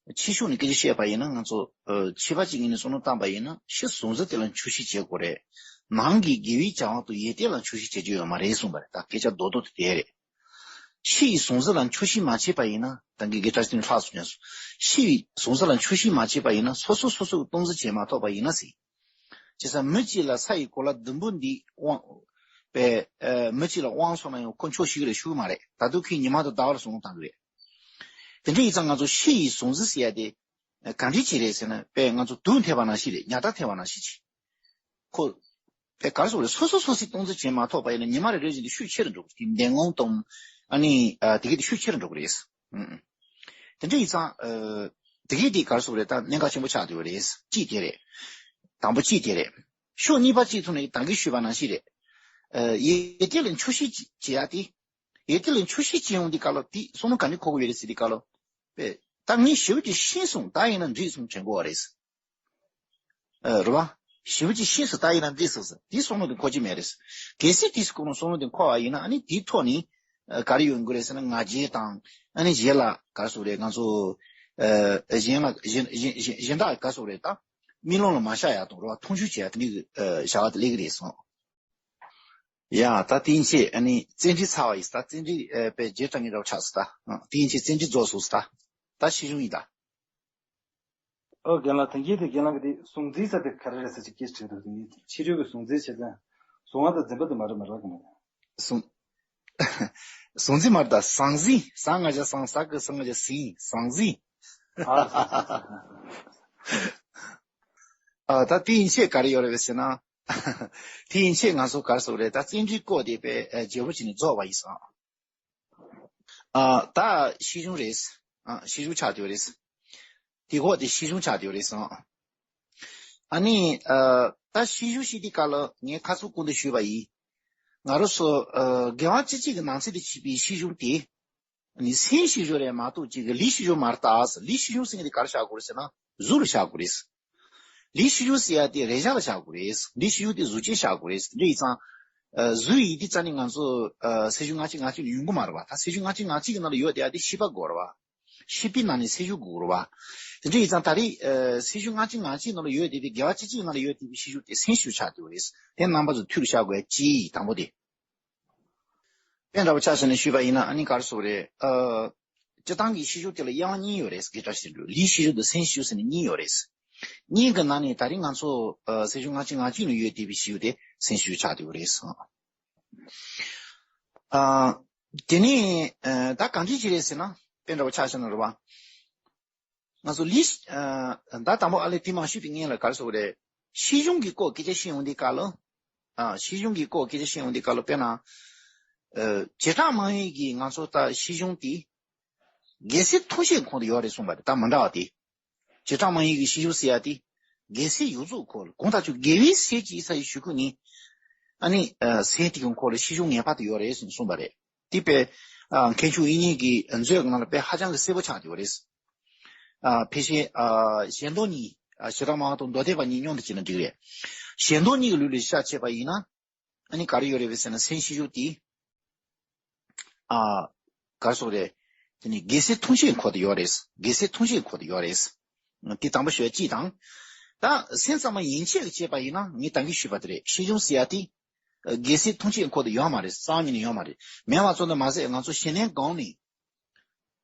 ཕྱི་ཕྱོགས་ནས་སྐད་ཆ་བཤད་པ་ཡིན་ན། ང་ཚོ། ཨ། ཕྱི་པ་གཅིག་ངོས་ནས་བསམ་བློ་བཏང་པ་ཡིན་ན། ཕྱི་གཟུང་འཛིན་དེ་ལ་འཆོག་ཤེས་བྱེད་དགོས་རེད། ནང་གི་དགེ་བའི་བྱ་བ་དང་ཡོན་ཏན་ལ་འཆོག་ཤེས་བྱེད་རྒྱུ་ཡོད་མ་རེད་གསུངས་པ་རེད། ད་སྐད་ཆ་རྡོག་རྡོག་དེ་དེ་རེད། ཕྱི་ཡི་གཟུང་འཛིན་ལ་འཆོག་ཤེས་མ་བྱས་པ་ཡིན་ན། ད་གིན་དགེ་བཀྲ་ཤིས་ལྷག་སོང་ཡང་སོང་། ཕྱི་ཡི་གཟུང་འཛིན་ལ་འཆོག་ཤེས་མ་བྱས་པ་ཡིན་ན། སོ་སོ་སོ་སོ་གི་སྟངས་འཛིན་བྱེད་མ་ཐུབ་པ་ཡིན་ན་ཟེར། བྱས་ཙང་མི་གཅིག་ལ་ས་ཡི་གོ་ལ་ཟླུམ་པོ་འདི་དབང་། པས། ཨ། མི་གཅིག་ལ་དབང་སོང་ན་ཡང་ཁོ་འཆོག་ཤེས་ཀྱི་རེད། ཤེས་ཀྱི་མ་རེད། ད་དུང་ཁོས་ཉི་མ་དང་ཟླ་བ་ལ་བསམ་བློ་བཏང་གི་རེད། དེ་འདྲ་ཡིན་ཙང་ང་ཚོ་ཕྱི་ཡི་གཟུང་འཛིན་ཟེར་ཡ་དེ་ག་འདྲ་ཅིག་རེད་ཟེར་ན། པས་ང་ཚོ་དུག་འཐེན་པ་ནང་བཞིན་རེད། ཉག་ཐག་འཐེན་པ་ནང་བཞིན་ཅིག་ཁོ། པས་ག་རེ་ཟེར་དགོས་རེད། སོ་སོ་སོ་སོའི་སྟངས་འཛིན་བྱེད་མ་ཐུབ་པ་ཡིན་ན། ཉི་མ་རེ་རེ་བཞིན་དུ་ཤུགས་ཆེ་རུ་འགྲོ་གི་རེད། བདེན་དཔང་དང་། ཨ་ནི། ཨ། དེ་གས་དེ་ཤུགས་ཆེ་རུ་འགྲོ་གི་རེད། ཨང་། དེ་འདྲ་ཡིན་ཙང་། ཨ། དེ་གས་དེ་ག་རེ་ཟེར་དགོས་རེད། ད་གནད་འགག་ཆེན་པོ་ཆགས་བསྡད་ཡོད་རེད། གཅིག་དེ་རེད། དང་པོ་གཅིག་དེ་རེད། ཕྱོགས་གཉིས་པ་གཅིག་ཐོག་ནས་ད་གིན་ཞུས་པ་ནང་བཞིན་རེད། ཨ། ཡོན་ཏན་ལ་འཆོག་ཤེས་བྱེད་ཡ་དེ། ཡོན་ཏན་ལ་འཆོག་ཤེས་བྱེད་ཡོང་དུས་སྐབས་ལ་དེ་བསམ་བློ་ག་ནས་འཁོར་གྱི་ཡོད་རེད་ཟེར་དུས་སྐབས་ལ། པས་ད་ངས་ཞེ་པོ་ཅིག་ཤེས་སོང་། ད་ཡིན་ན་འགྲིག་སོང་དྲན་གྱི་ཡོད་རེད། ཨ། རེད་བ། ཞེ་པོ་ཅིག་ཤེས་སོང་། ད་ཡིན་ན་འགྲིག་སོང་ཟེར། དེ་བསམ་བློ་དེ་འཁོར་གྱི་མེད་རེད། གལ་སྲིད་དེ་སྐོར་ནས་བསམ་བློ་དེ་འཁོར་བ་ཡིན་ན། ཨ་ནི་དེའི་ཐོག་ནས། ཨ། ག་རེ་ཡོང་གི་རེད་ཟེར་ན། ང་རྒྱལ་དང་། ཨ་ནི་གཞན་ལ་ག་རེ་ཟེར་དགོས་རེད། ང་ཚོ། ཨ། གཞན་ལ་གཞན་གཞན་གཞན་གཞན་དག་ག་རེ་ཟེར་དགོས་རེད། ད་རྨི་ལམ་ལ་མ་ཤར་ཡ་དང་། རེད་བ། མཐོང་ཆུང་བྱེད་ཡ་དེ་འདྲའི་གི། ཨ། བྱ་བ་དེ་སླེབས་ཀྱི་རེད་སོང་། ཡ། ད་དེ་ཡིན་ཕྱིན་ཨ་ནི་བཙན་ཁྲིད་ཚར་བ་ཡིན་ད། བཙན་ཁྲིད། ཨ། པའི་རྗེས་དྲན་གྱི་འདྲ་བོ་ཆགས་སོང་ད། ཨ། དེ་ཡིན་ཕྱིན་བཙན་ཁྲིད་རྫོགས་སོང་ད། ད་ཤེས་བྱུང་ཡིན་ད། ཨོ་རྒན་ལགས། ད་གིན་དེ་རྒན་ལགས་ཀྱིས་དེ་གཟུང་འཛིན་ཟེར་དེ་ག་རེ་རེད་ཟེར་ཅིག་སྐད་ཆ་དྲིས་འདུག་དེ་ཕྱི་རོལ་གྱི་གཟུང་འཛིན་བྱེད་ཙང་གཟུང་བ་དང་འཛིན་པ་དེ་མ་རེད་མ་རེད་ག་མ་རེད། གཟུང་། གཟུང་འཛིན་མ་རེད་ད། ཟང་ཟིང་། ཟ་ང་བྱ་ཟང་། ཟ་གི་ཟ་ང་བྱ་ཟིང་། ཟང་ཟིང་། ཨ་ཟང་ཟིང་ཟང་། ཨ་ད་དེ་ཡན་ཆད་ག་རེ་ཡོད་རེད་པས་ཟེར་ན། དེ་ཡན་ཆད་ང་ཚོ་ག་རེ་ཟེར་དགོས་རེད། ད་བརྩོན་འགྲུས་བཀོད་དེ་པས་ཨ་བརྗེ་པོ་བྱས་ནས་རྫོགས་པ་ཡིན་ཙང་། ཨ་ད་ཤེས་བྱུང་རེད། ཨ་ཤེས་བྱུང་ཆགས་བསྡད་ཡོད་རེད། དེ་འགོག་དེ་ཤེས་བྱུང་ཆགས་བསྡད་ཡོད་རེད་ཟེར། ཨ་ནི་ཨ་ད་ཤེས་བྱུང་ཞེས་དེ་ག་ལ་ངས་ཁ་ཚུགས་ཀུན་ཏུ་ཞུས་པ་ཡིན། ང་རང་ཚོ་ཨ་དགེ་བ་ཅི་བྱེད་ཀྱི་ནང་ཚན་དུ་བྱེད་པའི་ཤེས་བྱུང་དེ། ནི་སེམས་ཤེས་བྱུང་རེད་མ་གཏོགས་ཅིག་གི་ལུས་ཤེས་བྱུང་མ་རེད་ད། ལུས་ཤེས་བྱུང་ཟེར་མཁན་དེ་ག་རེ་བཞག་དགོས་རེད་ཟེར་ན་གཟུགས་ལ་བཞག་དགོས་རེད། ལུས་ཤེས་བྱུང་ཟེར་ཡ་དེ་རེག་བྱ་ལ་བཞག་དགོས་རེད། ལུས་ཤེས་བྱུང་དེ་གཟུགས་ཅན་བཞག་དགོས་རེད། འདི་ཡིན་ཙང་། ཨ་གཟུགས་ཡིན་དེ་རྩ་ནས་ང་ཚོ་ཨ་སེམས་བྱུང་ལྔ་བཅུ་ང་གཅིག་ལ་ཡོང་གི་མ་རེད་བ། ད་སེམས་བྱུང་ལྔ་བཅུ་ང་གཅིག་གི་ནང་ལ་ཡོད་དེ་ཡ་དེ་ཤེས་པ་དགོས་རེད་བ། ཤེས་པའི་ནང་ནས་སེམས་བྱུང་དགོས་རེད་བ། དེ་འདྲ་ཡིན་ཙང་ད་རེས་ཨ་སེམས་བྱུང་ལྔ་བཅུ་ང་གཅིག་ནང་ལ་ཡོད་དེ་དེ་དགེ་བ་ཅི་གཅིག་ནང་ལ་ཡོད་དེ་དེ་ཤེས་བྱུང་དེ་སེམས་ཤེས་བྱུང་ཆགས་བསྡད་ཡོད་རེད། དེ་རྣམ་པ་ཚོ་ཐུགས་ལ་བཞག་དགོས་ཡ་གཅིག་དང་པོ་དེ། དཔེ་འདྲ་པོ་ཆ་བཞག་ནས་ཞུས་པ་ཡིན་ན་ཨ་ནི་ག་རེ་ཟེར་དགོས་རེད། ཨ་སྤྱིར་བཏང་གི་ཤེས་བྱུང་དེ་ལ་དབྱེ་བ་གཉིས་ཡོད་རེད། དགེ་བཀྲ་ཤིས་ལུས་ལུས་ཤེས་བྱུང་དང་སེམས་ཤེས་བྱུང་ཟེར་ནས་གཉིས་ཡོད་རེད། གཉིས་ཀྱི་ནང་ནས་ད་རིང་ང་ཚོ་ཨ་སེམས་བྱུང་ལྔ་བཅུ་ང་གཅིག་ལ་ཡོད་བསྡད་པའི་ཤེས་བྱུང་དེ་སེམས་ཤེས་བྱུང་ཆགས་བསྡད་ཡོད་རེད། ཨ་དེ་ནས་ཨ་ད་གང་འདྲ་ཅིག་རེད་ཟེར་ན་དཔེ་འདྲ་པོ་ཆ་བཞག་ན་རེད་བ། ང་ཚོ་ལུས། ཨ་ད་དང་པོ་ཨ་ལས་དེ་མ་ཞུས་པའི་སྔོན་ལ་ག་རེ་ཟེར་དགོས་རེད། ཤེས་བྱུང་གི་སྐོར་སྐད་ཆ་བཤད་ཡོང་དུས་སྐབས་ལ། ཨ་ཤེས་བྱུང་གི་སྐོར་སྐད་ཆ་བཤད་ཡོང་དུས་སྐབས་ལ་དཔེར་ན། ཨ་བྱེ་བྲག་སྨྲ་བའི་གི་ང་ཚོ་ད་ཤེས་བྱུང་དེ། རྒྱལ་སྲས་ཐུགས་བཞེད་ཁོངས་དུ་ཡོད་རེད་གསུངས་པ་རེད། ད་མི་འདྲ་བ་དེ། བྱེ་བྲག་སྨྲ་བའི་གི་ཤེས་བྱུང་ཟེར་ཡ་དེ། རྒྱལ་སྲས་ཡོངས་རྫོགས་འཁོར་ལ་གང་ལྟར་ཀྱང་དགེ་བའི་སེམས་ཀྱིས་ས་ཡི་ཞུ་སྐུལ་ནི། ཨ་ནི་ཨ་སེམས་དེ་གི་འཁོར་ལ་ཤེས་བྱུང་ངེས་པར་དུ་ཡོད་རེད་གསུངས་པ་རེད། དེ་པས་ཨ་མཁན་ཆུང་དབྱིག་གཉེན་གྱི་མཛོད་ནང་ལ་དཔེ་ཧ་ཅང་གི་གསལ་པོ་ཆགས་ཀྱི་ཡོད་རེད། ཨ་ཕལ་ཆེར་ཨ་གཞན་སྟོང་གཉིས། ཨ་བྱེ་བྲག་སྨྲ་བ་དང་མདོ་སྡེ་པ་གཉིས་མཉམ་དུ་བྱས་ན་འགྲིག་རེད། གཞན་སྟོང་གཉིས་ཀྱི་ལུགས་ལ་གཞི་བཞག་བྱས་པ་ཡིན་ན། ཨ་ནི་ག་རེ་ཡོད་རེད་པས་ཟེར་ན་སེམས་ཤེས་བྱུང་དེ། ཨ་ག་རེ་ཟེར་དགོས་རེད། དེ་ནི་རྒྱལ་སྲས་ཐུགས་བཞེད་འཁོར་དུ་ཡོད་རེད། རྒྱལ་སྲས་ཐུགས་བཞེད་འཁོར་དུ་ཡོད་རེད། དེ་དང་པོ་ཞུ་ཡ་གཅིག་དང་། ད་སེམས་ཙམ་པ་ཡན་ཆད་ཀྱིས་བྱས་པ་ཡིན་ན་ངས་ད་གིན་ཞུས་པ་དེ་རེད། ཤེས་བྱུང་ཟེར་ཡ་དེ། རྒྱལ་སྲས་ཐུགས་བཞེད་འཁོར་དུ་ཡོད་མ་རེད། རྩ་བ་ཉིད་ནས་ཡོད་མ་རེད། མེད་པ་ཙམ་དུ་མ་ཟད་ང་ཚོ་ཞི་གནས་སྒོམ་ནས།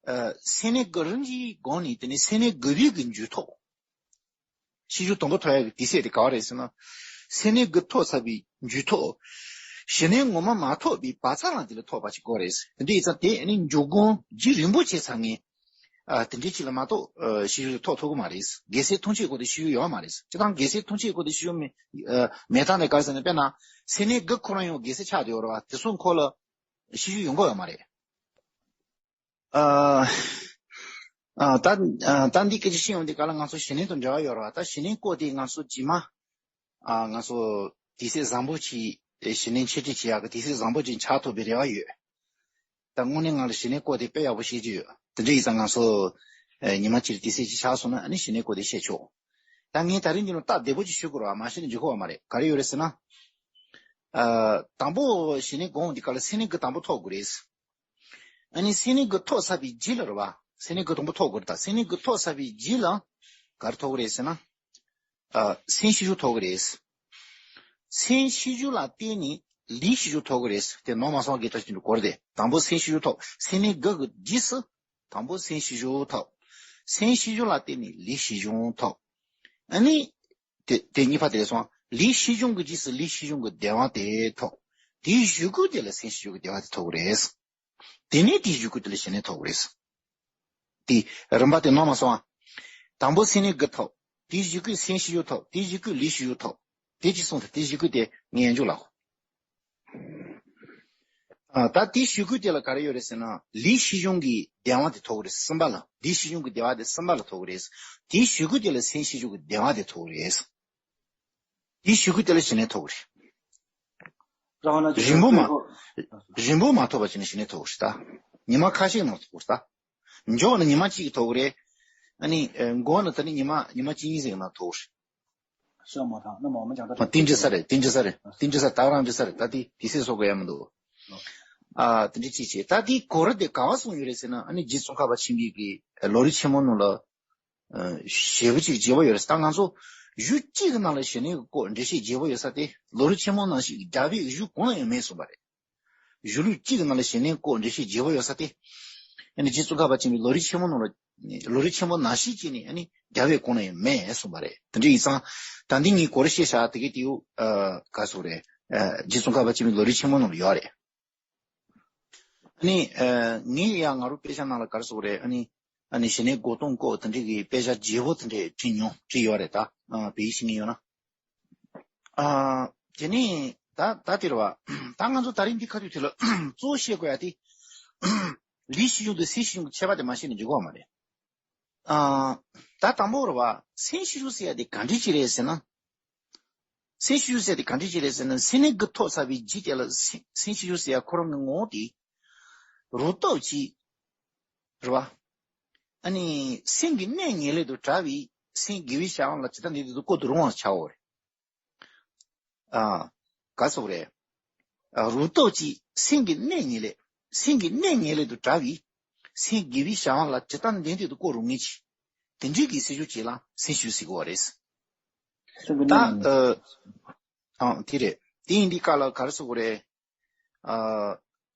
ཨ་སེམས་གནས་དགུ་རིམ་གྱི་སྒོ་ནས་དེ་ནས་སེམས་གནས་དགུ་པའི་གི་འཇུག་ཐོག་ཤེས་བྱུང་དང་པོ་ཐོབ་ཡག་གི་དུས་ཚོད་དེ་ག་བ་རེད་ཟེར་ན། སེམས་གནས་དགུ་ཐོབ་ཚར་བའི་འཇུག་ཐོག་ཞི་གནས་ངོ་མ་མ་ཐོབ་པའི་བག་ཚ་ལམ་དེ་ལ་ཐོབ་པ་ཞིག་དགོས་རེད། དེ་འདྲ་ཡིན་ཙང་དེ་ནི་འཇུག་སྒོམ་རྒྱུན་རིང་པོ་བྱས་ཚར་ངེས། ཨ་དེ་འདྲའི་ཅིག་ལ་མ་གཏོགས་ཨ་ཤེས་བྱུང་དེ་ཐོབ་ཐུབ་ཀྱི་མ་རེད། རྒྱལ་སྲས་ཐུགས་བཞེད་སྐོར་དེ་ཤེས་བྱུང་ཡོད་མ་རེད། སྤྱིར་བཏང་རྒྱལ་སྲས་ཐུགས་བཞེད་སྐོར་དེ་ཤེས་བྱུང་མེད། ཨ་མེད་སྟངས་དེ་ག་རེ་ཟེར་ན་དཔེར་ན། སེམས་གནས་དགུ་ཁོ་རང་ཡང་རྒྱལ་སྲས་ཆགས་བསྡད་ཡོད་རེད་བ། དེ་ཚོ་འཁོར་ལ་ཤེས་བྱུང་ཡོང་གི་ཡོད་མ་རེད། ཨ་ཨ་ད་ཨ་ད་འདི་སྐད་ཆ་བཤད་ཡོང་དུས་ག་ལ་ང་ཚོ་ཞི་གནས་དང་འབྲེལ་བ་ཡོད་རེད་བ། ད་ཞི་གནས་སྐོར་དེ་ང་ཚོ་རྗེས་མ་ཨ་ང་ཚོ་དུས་ཚོད་བཟང་པོ་ཅིག་ཞི་གནས་འཆད་ཁྲིད་བྱེད་ཡག་གི་དུས་ཚོད་བཟང་པོ་ཅིག་ཆགས་ཐུབ་པའི་རེ་བ་ཡོད། ད་དངོས་གནས་ང་ལ་ཞི་གནས་སྐོར་དེ་དཔེ་ཡག་པོ་བཤད་རྒྱུ་ཡོད། དེ་འདྲ་ཡིན་ཙང་ང་ཚོ་ཨ་ཉི་མ་གཅིག་དུས་ཚོད་ཅིག་ཆགས་སོང་ན་ཨ་ནི་ཞི་གནས་སྐོར་དེ་བཤད་ཆོག་ད་ངས་ད་རིང་འདི་ནང་སྟབས་བདེ་པོ་ཅིག་ཞུ་དགོས་རེད་བ། མ་ཤེས་ན་འཇུག་གི་ཡོད་མ་རེད། ག་རེ་ཡོད་རེད་ཟེར་ན། ཨ་དང་པོ་ཞི་གནས་སྒོམ་འདི་ག་ལ་སེམས་གནས་དགུ་དང་པོ་ཐོབ་དགོས་རེད། ཨ་ནི་སེམས་གནས་དགུ་ཐོབ་ཚར་བའི་རྗེས་ལ་རེད་བ། སེམས་གནས་དགུ་དང་པོ་ཐོབ་དགོས་རེད། ད་སེམས་གནས་དགུ་ཐོབ་ཚར་བའི་རྗེས་ལ་ག་རེ་ཐོབ་ཀྱི་རེད་ཟེར་ན། ཨ་སེམས་ཤེས་བྱུང་ཐོབ་ཀྱི་རེད། སེམས་ཤེས་བྱུང་ལ་བརྟེན་ནས་ལུས་ཤེས་བྱུང་ཐོབ་ཀྱི་རེད། དེ་ནོར་མ་སོང་བ་གི་ཐག་གཅོད་འདྲ་གོ་རེད་དེ། དང་པོ་སེམས་ཤེས་བྱུང་ཐོབ། སེམས་གནས་དགུ་གི་རྗེས་སུ་དང་པོ་སེམས་ཤེས་བྱུང་ཐོབ། སེམས་ཤེས་བྱུང་ལ་བརྟེན་ནས་ལུས་ཤེས་བྱུང་ཐོབ། ཨ་ནི། དེ་དེ་གཉིས་ཕར་དེ་ལ་སོང་། ལུས་ཤེས་བྱུང་གི་རྗེས་སུ་ལུས་ཤེས་བྱུང་གི་བདེ་བ་དེ་ཐོབ། དེའི་གཞུག་གུ་དེ་ལ་སེམས་ཤེས་བྱུང་གི་བདེ་བ་དེ་ཐོབ་ཀྱི་རེད། དེ་ནས་དེའི་གཞུག་གུ་དེ་ལ་ཞི་གནས་ཐོབ་ཀྱི་རེད། དེ་རིམ་པ་དེ་ནོར་མ་སོང་ཨ། དང་པོ་སེམས་གནས་དགུ་ཐོབ། དེའི་གཞུག་གུ་སེམས་ཤེས་བྱུང་ཐོབ། དེའི་གཞུག་གུ་ལུས་ཤེས་བྱུང་ཐོབ། དེ་གཅིག་སོང་ཐལ། དེའི་གཞུག་གུ་དེ་ངས་ཡང་འཇུག་ལ། ཨ་ད་དེའི་གཞུག་གུ་དེ་ལ་ག་རེ་ཡོད་རེད་ཟེར་ན། ལུས་ཤེས་བྱུང་གི་བདེ་བ་དེ་ཐོབ་ཀྱི་རེད། གསུམ་པ་ལ། ལུས་ཤེས་བྱུང་གི་བདེ་བ་དེ་གསུམ་པ་ལ་ཐོབ་ཀྱི་རེད། དེའི་གཞུག་གུ་དེ་ལ་སེམས་ཤེས་བྱུང་གི་བདེ་བ་དེ་ཐོབ་ཀྱི་རེད། དེའི་གཞུག་གུ་དེ་ལ་ཞི་གནས་ཐོབ་ཀྱི་རེད། རིང་པོ་མ། རིང་པོ་མ་ཐོབ་པ་བྱས་ནས་ཞི་གནས་ཐོབ་ཀྱི་རེད་ད། ཉི་མ་ཁ་ཤས་ནང་ཐོབ་ཀྱི་རེད་ད། མགྱོགས་ན་ཉི་མ་གཅིག་ཐོབ་ཀྱི་རེད། ཨ་ནི་འགོར་ན་ད་ནི་ཉི་མ་ཉི་མ་གཅིག་གཉིས་ཟིག་ནང་ཐོབ་ཀྱི་རེད། ཤོག་མ་ཐག་ནི་མ་མི་ཀྱང་ད། དེ་འདྲ་ས་རེད། དེ་འདྲ་ས་རེད། དེ་འདྲ་ས་ད་རང་འདྲ་ས་རེད། ད་དེ་དེ་སེ་སོག་གི་ཡ་མི་འདུག་ཨ་དེ་འདྲ་ཅིག་བྱས། ད་དེའི་གོ་རིམ་དེ་ག་བ་གསུངས་ཡོད་རེད་ཟེར་ན། ཨ་ནི་རྗེ་ཙོང་ཁ་པ་ཆེན་པོའི་གི་ལམ་རིམ་ཆེན་མོ་ནང་ལ། ཞེ་པོ་ཅིག་བརྗེ་པོ་ཡོད་རེད། ད་ང་ཚོ་གཞུག་གཅིག་གི་ནང་ལ་ཞི་གནས་སྐོར་འགྲེལ་བཤད་བརྗེ་པོ་ཡོད་ས་དེ་ལམ་རིམ་ཆེན་མོ་ནང་བཞིན་རྒྱ་བོད་གཞུང་གང་ལ་ཡང་མེད་གསུངས་པ་རེད། གཞུང་ལུགས་གཅིག་གི་ནང་ལ་ཞི་གནས་སྐོར་འགྲེལ་བཤད་བརྗེ་པོ་ཡོད་ས་དེ། ཨ་ནི་རྗེ་ཙོང་ཁ་པ་ཆེན་པོའི་ལམ་རིམ་ཆེན་མོ་ནང་ལ་ལམ་རིམ་ཆེན་མོ་ནང་བཞིན་བྱས་ནས་ཨ་ནི་རྒྱལ་བའི་གོང་ན་ཡང་མེད་གསུངས་པ་རེད། དེ་འདྲ་ཡིན་ཙང་ད་འདི་ངས་གོ་རེ་བཤད་བཞག་དེ་གའི་དེའུ་ག་སོགས་རེད། རྗེ་ཙོང་ཁ་པ་ཆེན་པོའི་ལམ་རིམ་ཆེན་མོ་ནང་ལ་ཡོད་རེད། ཨ་ནི་ངས་ཡང་ང་རང་དཔེ་ཆ་ནང་ལ་ག་རེ་སོགས་རེད། ཨ་ནི་ཨ་ནི་ཞི་གནས་སྒོ་སྟོང་སྐོར་དེ་འདྲའི་གི་དཔེ་ཆ་བརྗེ་པོ་དེ་འདྲས་བྲིས་མྱོང་བྲིས་ཡོད་རེད། ད་བོད་ཡིག་ཤེས་མཁན་ཡོད་ན། ཨ། དེ་ནས་ད་ད་དེ་རེད་བ། ད་ང་ཚོ་ད་རིང་འདི་ཁ་ཐུག་དེ་ལ་གཙོ་བོ་བཤད་དགོས་ཡ་དེ། ལུས་ཤེས་བྱུང་དང་སེམས་ཤེས་བྱུང་གི་ཁྱད་པར་དེ་མ་ཤེས་ན་འགྲིག་གི་མ་རེད། ཨ། ད་དང་པོ་རེད་བ། སེམས་ཤེས་བྱུང་ཟེར་ཡ་དེ་ག་འདྲ་ཅིག་རེད་ཟེར་ན། སེམས་ཤེས་བྱུང་ཟེར་ཡ་དེ་ག་འདྲ་ཅིག་རེད་ཟེར་ན། སེམས་ནི་གི་ཐོག་ཚ་བའི་འཇིག་དེ་ལ་སེམས་སེམས་ཤེས་བྱུང་ཟེར་ཡ་ཁོ་རང་གི་ངོ་བོ་དེ། རུ་སྟོབས་ཀྱིས། རེད་བ། ཨ་ནི་སེམས་ཀྱི་གནད་ངེས་ལེགས་དང་བྲལ་བའི་སེམས་དགེ་བའི་བྱ་བ་ལ་ཇི་ལྟར་འདི་དུ་བཀོད་དུ་རུང་བར་བྱའོ་རེད། ཨ། ག་སོགས་རེད། ཨ། རུ་སྟོབས་ཀྱིས་སེམས་ཀྱི་གནད་ངེས་ལེགས། སེམས་ཀྱི་གནད་ངེས་ལེགས་དང་བྲལ་བའི་སེམས་དགེ་བའི་བྱ་བ་ལ་ཇི་ལྟར་འདི་དུ་བཀོད་རུང་ངེས་ཀྱི། དེ་འདྲའི་གི་སེམས་བྱུང་ཅིག་ལ་སེམས་ཤེས་བྱུང་ཟེར་གོ་བ་རེད། སེམས་ཀྱི་ད་གནད་ངེས་ལེགས། ཨ། ཨང་དེ་རེད། དེ་ཡིན་དུས་སྐབས་ལ་ག་རེ་ཟེར་དགོས་རེད། ཨ།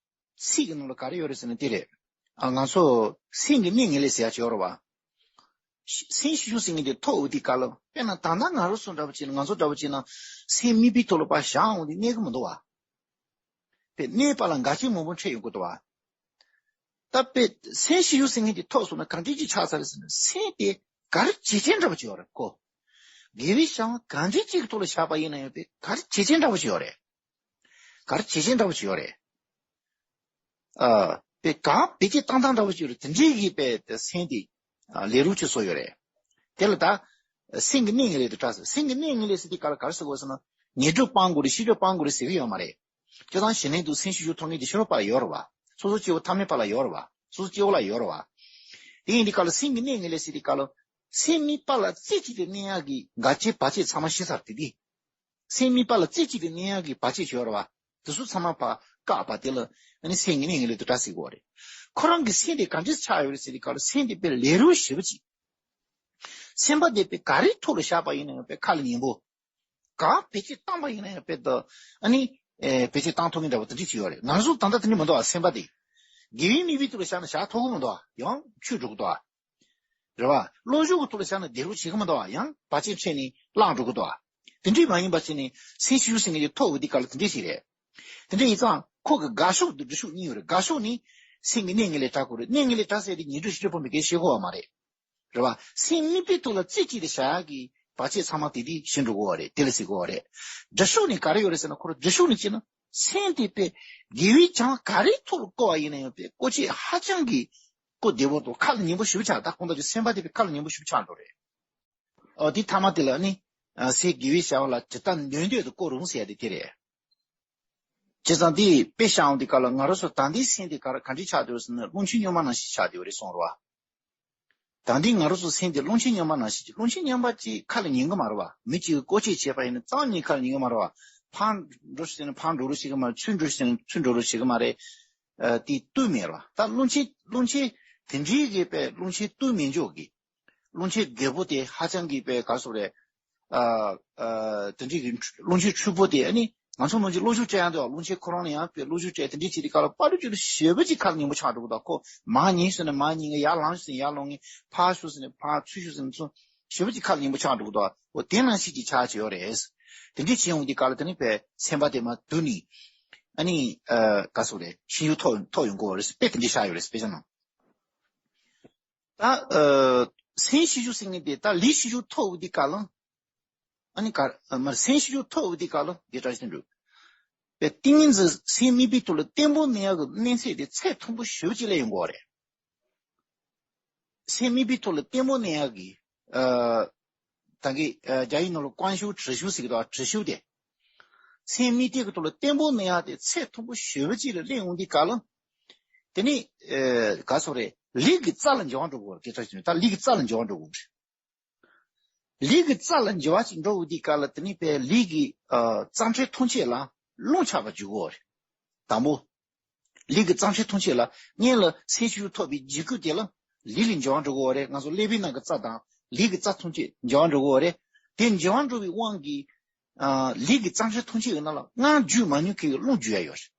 ཚིག་གི་ནང་ལ་ག་རེ་ཡོད་རེད་ཟེར་ན་དེ་རེད། ཨ། ང་ཚོ་སེམས་ཀྱི་གནད་ངེས་ལེགས་ཟེར་ཡ་ཅིག་ཡོད་རེད་བ། སེམས་ཤེས་བྱུང་ཟེར་མཁན་དེ་ཐོབ་འོང་དུས་སྐབས་ལ་དཔེར་ན་ད་ལྟ་ང་རང་ཚོ་འདྲ་པོ་བྱས་ན་ང་ཚོ་འདྲ་པོ་བྱས་ན་སེམས་མིག་དཔེའི་ཐོག་ལ་ཕར་བཞག་འོང་དུས་གནས་ཀྱི་མི་འདུག་བ། དཔེ་གནས་པ་ལ་འགལ་རྐྱེན་མང་པོ་འཕྲད་ཡོང་གི་འདུག་བ། ད་དཔེ་སེམས་ཤེས་བྱུང་ཟེར་མཁན་དེ་ཐོབ་སོང་ན་གང་འདྲ་ཅིག་ཆགས་ཚར་རེད་ཟེར་ན། སེམས་དེ་ག་རེ་བྱེད་ཅན་འདྲ་པོ་ཅིག་ཡོད་རེད་ཁོ། དགེ་བའི་བྱ་བ་གང་འདྲ་ཅིག་གི་ཐོག་ལ་བཞག་པ་ཡིན་ན་ཡང་དཔེ་ག་རེ་བྱེད་ཅན་འདྲ་པོ་ཅིག་ཡོད་རེད། ག་རེ་བྱེད་ཅན་འདྲ་པོ་ཅིག་ཡོད་རེད། ཨ། དཔེ་གང་བེད་སྤྱོད་བཏང་སྟངས་འདྲ་པོ་ཅིག་ཡོད་རེད། དེ་འདྲའི་གི་དཔེ་དེ་སེམས་དེ་ཨ་ལས་རུང་ཅིག་བཟོ་ཡོད་རེད། དེ་ལ་ད་སེམས་ཀྱི་གནད་ངེས་ལེགས་དང་བྲལ་ཟེར། སེམས་ཀྱི་གནད་ངེས་ལེགས་ཟེར་དུས་སྐབས་ལ་ག་རེ་ཟེར་དགོས་ཟེར་ན། ངན་སྒྲུབ་སྤང་དགོས་རེད། བཤད་སྒྲུབ་སྤང་དགོས་རེད་ཟེར་གི་ཡོད་མ་རེད། སྤྱིར་བཏང་ཞི་གནས་དང་སེམས་ཤེས་བྱུང་ཐོབ་མཁན་དེ་ཕྱི་རོལ་པ་ལ་ཡོད་རེད་བ། སོ་སོ་སྐྱེ་བོ་ཐ་མལ་པ་ལ་ཡོད་རེད་བ། སོ་སོ་སྐྱེ་བོ་ལ་ཡོད་རེད་བ། དེ་ཡིན་དུས་སྐབས་ལ་སེམས་ཀྱི་གནད་ངེས་ལེགས་ཟེར་དུས་སྐབས་ལ། སེམས་མིག་དཔེ་ལ་རྩེ་གཅིག་ཏུ་གནས་ཡག་གི་འགལ་རྐྱེན་བར་ཆད་ཚང་མ་ཞི་ཚར་དེ་དེ། སེམས་མིག་དཔེ་ལ་རྩེ་གཅིག་ཏུ་གནས་ཡག་གི་བར་ཆད་ཡོད་རེད་བ། དེ་ཚོ་ཚང་མ་ཕར་བཀག་པ་དེ་ལ་ཨ་ནི་སེམས་ཀྱི་གནད་ངེས་ལེགས་དང་བྲལ་ཟེར་གྱི་ཡོད་རེད། ཁོ་རང་གི་སེམས་དེ་ག་འདྲས་ཆགས་ཡོད་རེད་ཟེར་དུས་སྐབས་ལ་སེམས་དེ་དཔེ་ལས་རུང་ཞེ་པོ་ཅིག་སེམས་པ་དེ་དཔེ་ག་རེའི་ཐོག་ལ་བཞག་པ་ཡིན་ན་ཡང་དཔེ་ཁ་ལ་ཉན་པོ། གང་བེད་སྤྱོད་བཏང་པ་ཡིན་ན་ཡང་དཔེ་ད་ཨ་ནི་ཨེ་བེད་སྤྱོད་བཏང་ཐུབ་མཁན་འདྲ་པོ་དེ་འདྲས་ཅིག་ཡོད་རེད། ང་ཚོ་ད་ལྟ་དེ་འདྲས་མི་འདུག་བ། སེམས་པ་དེ་དགེ་བའི་མིག་དཔེའི་ཐོག་ལ་བཞག་ན་བཞག་ཐུབ་ཀྱི་མི་འདུག་བ། ཡང་ཆུད་འགྲོ་གི་འདུག་བ། རེད་བ། བློ་སྦྱོང་གི་ཐོག་ལ་བཞག་ན་བདེ་རུ་བྱེད་ཀྱི་མི་འདུག་བ། ཡང་བར་ཆད་འཕྲད་ནས་བླངས་འགྲོ་གི་འདུག་བ། དེ་འདྲས་མ་ཡིན་པ་བྱས་ནས་སེམས་ཤེས་བྱུང་ཟེར་མཁན་གྱི་ཐོབ་འོང་དུས་སྐབས་ལ་དེ་འདྲས་ཞིག་རེད། དེ་འདྲས་ཡིན་ཙང་ཁོ་གི་དགག་ཕྱོགས་དང་སྒྲུབ་ཕྱོགས་གཉིས་ཡོད་རེད། དགག་ཕྱོགས་ནི་སེམས་ཀྱི་གནད་ངེས་ལེགས་དྲག་དགོས་རེད། གནད་ངེས་ལེགས་དྲག་ཟེར་དེ་ངན་སྒྲུབ་བཤད་སྒྲུབ་སྤོང་བའི་སྐད་བཤད་དགོས་བ་མ་རེད། རེད་བ། སེམས་མིག་དཔེའི་ཐོག་ལ་རྩེ་གཅིག་ཏུ་བཞག་ཡག་གི་བར་ཆད་ཚང་མ་དེ་དེ་ཞི་འགྲོ་གི་ཡོད་རེད། དེ་ལ་ཟེར་གྱི་ཡོད་རེད། སྒྲུབ་ཕྱོགས་ནི་ག་རེ་ཡོད་རེད་ཟེར་ན། ཁོ་རང་སྒྲུབ་ཕྱོགས་ནི་བྱས་ན་སེམས་དེ་དཔེ་དགེ་བའི་བྱ་བ་ག་རེའི་ཐོག་ལ་བཀོལ་བ་ཡིན་ན་ཡང་དཔེ་བཀོལ་ཆས་ཧ་ཅང་གི་གོ་བདེ་པོ་དང་ཁ་ལ་ཉན་པོ་ཞེ་པོ་ཆགས། ད་ཁོང་ད་ཅིག་སེམས་པ་དེ་དཔེ་ཁ་ལ་ཉན་པོ་ཞེ་པོ་ཆགས་འགྲོ་རེད། ཨོ་དེ་ཐ་མ་དེ་ལ་ནི་ཨ་སེམས་དགེ་བའི་བྱ་བ་ལ་ཇི་ལྟར་འདོད་འདོད་དུ་བཀོལ་རུང་ཟེར་ཡ་དེ་དེ་རེད། བྱས་ཙང་དེ་དཔེ་བཞག་འོང་དུས་སྐབས་ལ་ང་རང་ཚོ་ད་ལྟའི་སེམས་དེ་ག་རེ་ག་འདྲས་ཆགས་བསྡད་ཡོད་ཟེར་ན། རླུང་ཆེན་སྨྱོན་མ་ནང་བཞིན་ཆགས་བསྡད་ཡོད་རེད་གསུངས་རེད་བ། ད་ལྟའི་ང་རང་ཚོ་སེམས་དེ་རླུང་ཆེན་སྨྱོན་མ་ནང་བཞིན་གྱི། རླུང་ཆེན་སྨྱོན་པ་ཅིག་ཁ་ལ་ཉན་གི་མ་རེད་བ། མི་གཅིག་གིས་བཀོལ་སྤྱོད་བྱས་པ་ཡིན་ན་རྩ་བ་ཉིད་ཁ་ལ་ཉན་གི་མ་རེད་བ། ཕར་འགྲོ་ཟེར་ན་ཕར་འགྲོ་རོགས་བྱེད་གི་མ་རེད། ཚུར་འགྲོ་ཟེར་ན་ཚུར་འགྲོ་རོགས་བྱེད་གི་མ་རེད། ཨ་དེ་ལྟོས་མེད་རེད་བ། ད་རླུང་ཆེན་རླུང་ཆེན་དེ་འདྲའི་གི་དཔེ་རླུང་ཆེན་ལྟོས་མེད་འཇོག་གི། རླུང་ཆེན་རྒད་པོ་དེ་ཧ་ཅང་གི་དཔེ་ག་རེ་ཟེར་དགོས་རེད། ཨ་ཨ་དེ་འདྲའི་གི་རླུང་ཆེན་འཁྲུག་པོ་དེ། ཨ་ནི་ང་ཚོ་ནང་གི་གློག་ཤུགས་སྤྲད་ཡག་འདུག་བ། རླུང་ཆེན་ཁོ་རང་ལ་ཡང་དཔེ་གློག་ཤུགས་སྤྲད། དེ་འདྲའི་བྱེད་དུས་སྐབས་ལ་པ་ལུ་ཅུ་ལུ་ཞེ་པོ་ཅིག་ཁ་ལ་ཉན་པོ་ཆགས་འགྲོ་གི་འདུག་ཁོ་མར་ཉན་ཟེར་ན་མར་ཉན་གི། ཡར་ལངས་ཟེར་ན་ཡར་ལངས་གི། ཕར་ཞོག་ཟེར་ན་ཕར། ཚུར་ཞོག་ཟེར་ན་ཚུར། ཞེ་པོ་ཅིག་ཁ་ལ་ཉན་པོ་ཆགས་འགྲོ་གི་འདུག་བ། འོ་དེ་ནང་བཞིན་གྱི་ཆགས་བྱས་ཡོད་རེད། དེ་འདྲའི་བྱས་ཡོང་དུས་སྐབས་ལ་དེ་ནི་དཔེ་སེམས་པ་དེ་མར་དུ་ནི་ཨ་ནི་ཨ་ག་རེ་ཟེར་དགོས་རེད། ཤེས་ཡོན་ཐོབ་ཐོབ་ཡོང་གི་ཡོད་རེད། དཔེ་དེ་འདྲའི་ཆགས་ཡོད་རེད། དཔེ་ཆ་ནང་། ད་ཨ་སེམས་ཤེས་བྱུང་ཟེར་མཁན་དེ་ད་ལུས་ཤེས་བྱུང་ཐོབ་འོང་དུས་སྐབས་ལ། ཨ་ནི་ག་ཨ་མ་སེམས་ཤེས་བྱུང་ཐོབ་འོང་དུས་སྐབས་ལ་དེ་ལྟར་ཞིག་འགྲོ། པའི་ཏིང་ངེ་འཛིན་སེམས་དམིགས་པའི་ཐོག་ལ་བརྟན་པོ་གནས་ཡག་གི་གནས་ཚད་དེ་ཚད་མཐོན་པོ་ཞེ་པོ་ཅིག་སླེབས་ཡོང་གི་ཡོད་རེད། སེམས་དམིགས་པའི་ཐོག་ལ་བརྟན་པོ་གནས་ཡག་གི་ཨ་ད་གི་ཨ་རྒྱ་ཡིག་ནང་ལ་ཀུ་ཤུ་དྲི་ཤུ་ཟེར་གི་འདུག་དྲི་ཤུ་དེ། སེམས་དམིགས་གཏད་ཀྱི་ཐོག་ལ་བརྟན་པོ་གནས་ཡག་དེ་ཚད་མཐོན་པོ་ཞེ་པོ་ཅིག་ལ་སླེབས་ཡོང་དུས་སྐབས་ལ། དེ་ནི་ཨ་ག་རེ་ཟེར་དགོས་རེད། ལུས་ཀྱི་རྩ་ལ་འགྱུར་བ་འགྲོ་གི་ཡོད་རེད། དེ་ལྟར་ཞིག་ད་ལུས་ཀྱི་རྩ་ལ་འགྱུར་བ་འགྲོ་གི་ཡོད་རེད། ལུས་ཀྱི་རྩ་ལ་འགྱུར་བ་ཞིག་འགྲོ་འོང་དུས་སྐབས་ལ་དེ་ནི་དཔེ་ལུས་ཀྱི་ཨ་རྩ་ཕྲན་ཐམས་ཅད་ལ་རླུང་ཆགས་པར་འགྱུར་གྱི་ཡོད་རེད། དང་པོ། ལུས་ཀྱི་རྩ་ཕྲན་ཐམས་ཅད་ལ། སྔོན་ལ་སེམས་ཤེས་བྱུང་ཐོབ་པའི་འཇིགས་སྐུལ་དེ་ལ་ལུས་ལ་འགྱུར་བ་འགྲོ་གི་ཡོད་རེད། ང་ཚོ་ཀླད་པའི་ནང་གི་རྩ་དང་ལུས་ཀྱི་རྩ་ཐམས་ཅད་འགྱུར་བ་འགྲོ་གི་ཡོད་རེད། དེ་འགྱུར་བ་འགྲོ་བའི་དབང་གིས་ཨ་ལུས་ཀྱི་རྩ་ཕྲན་ཐམས་ཅད་ཀྱི་ནང་ལ་སྔར་རྒྱུས་མ་མྱོང་མཁན་གྱི་རླུང་རྒྱུས་ཡ་ཡོད་རེད།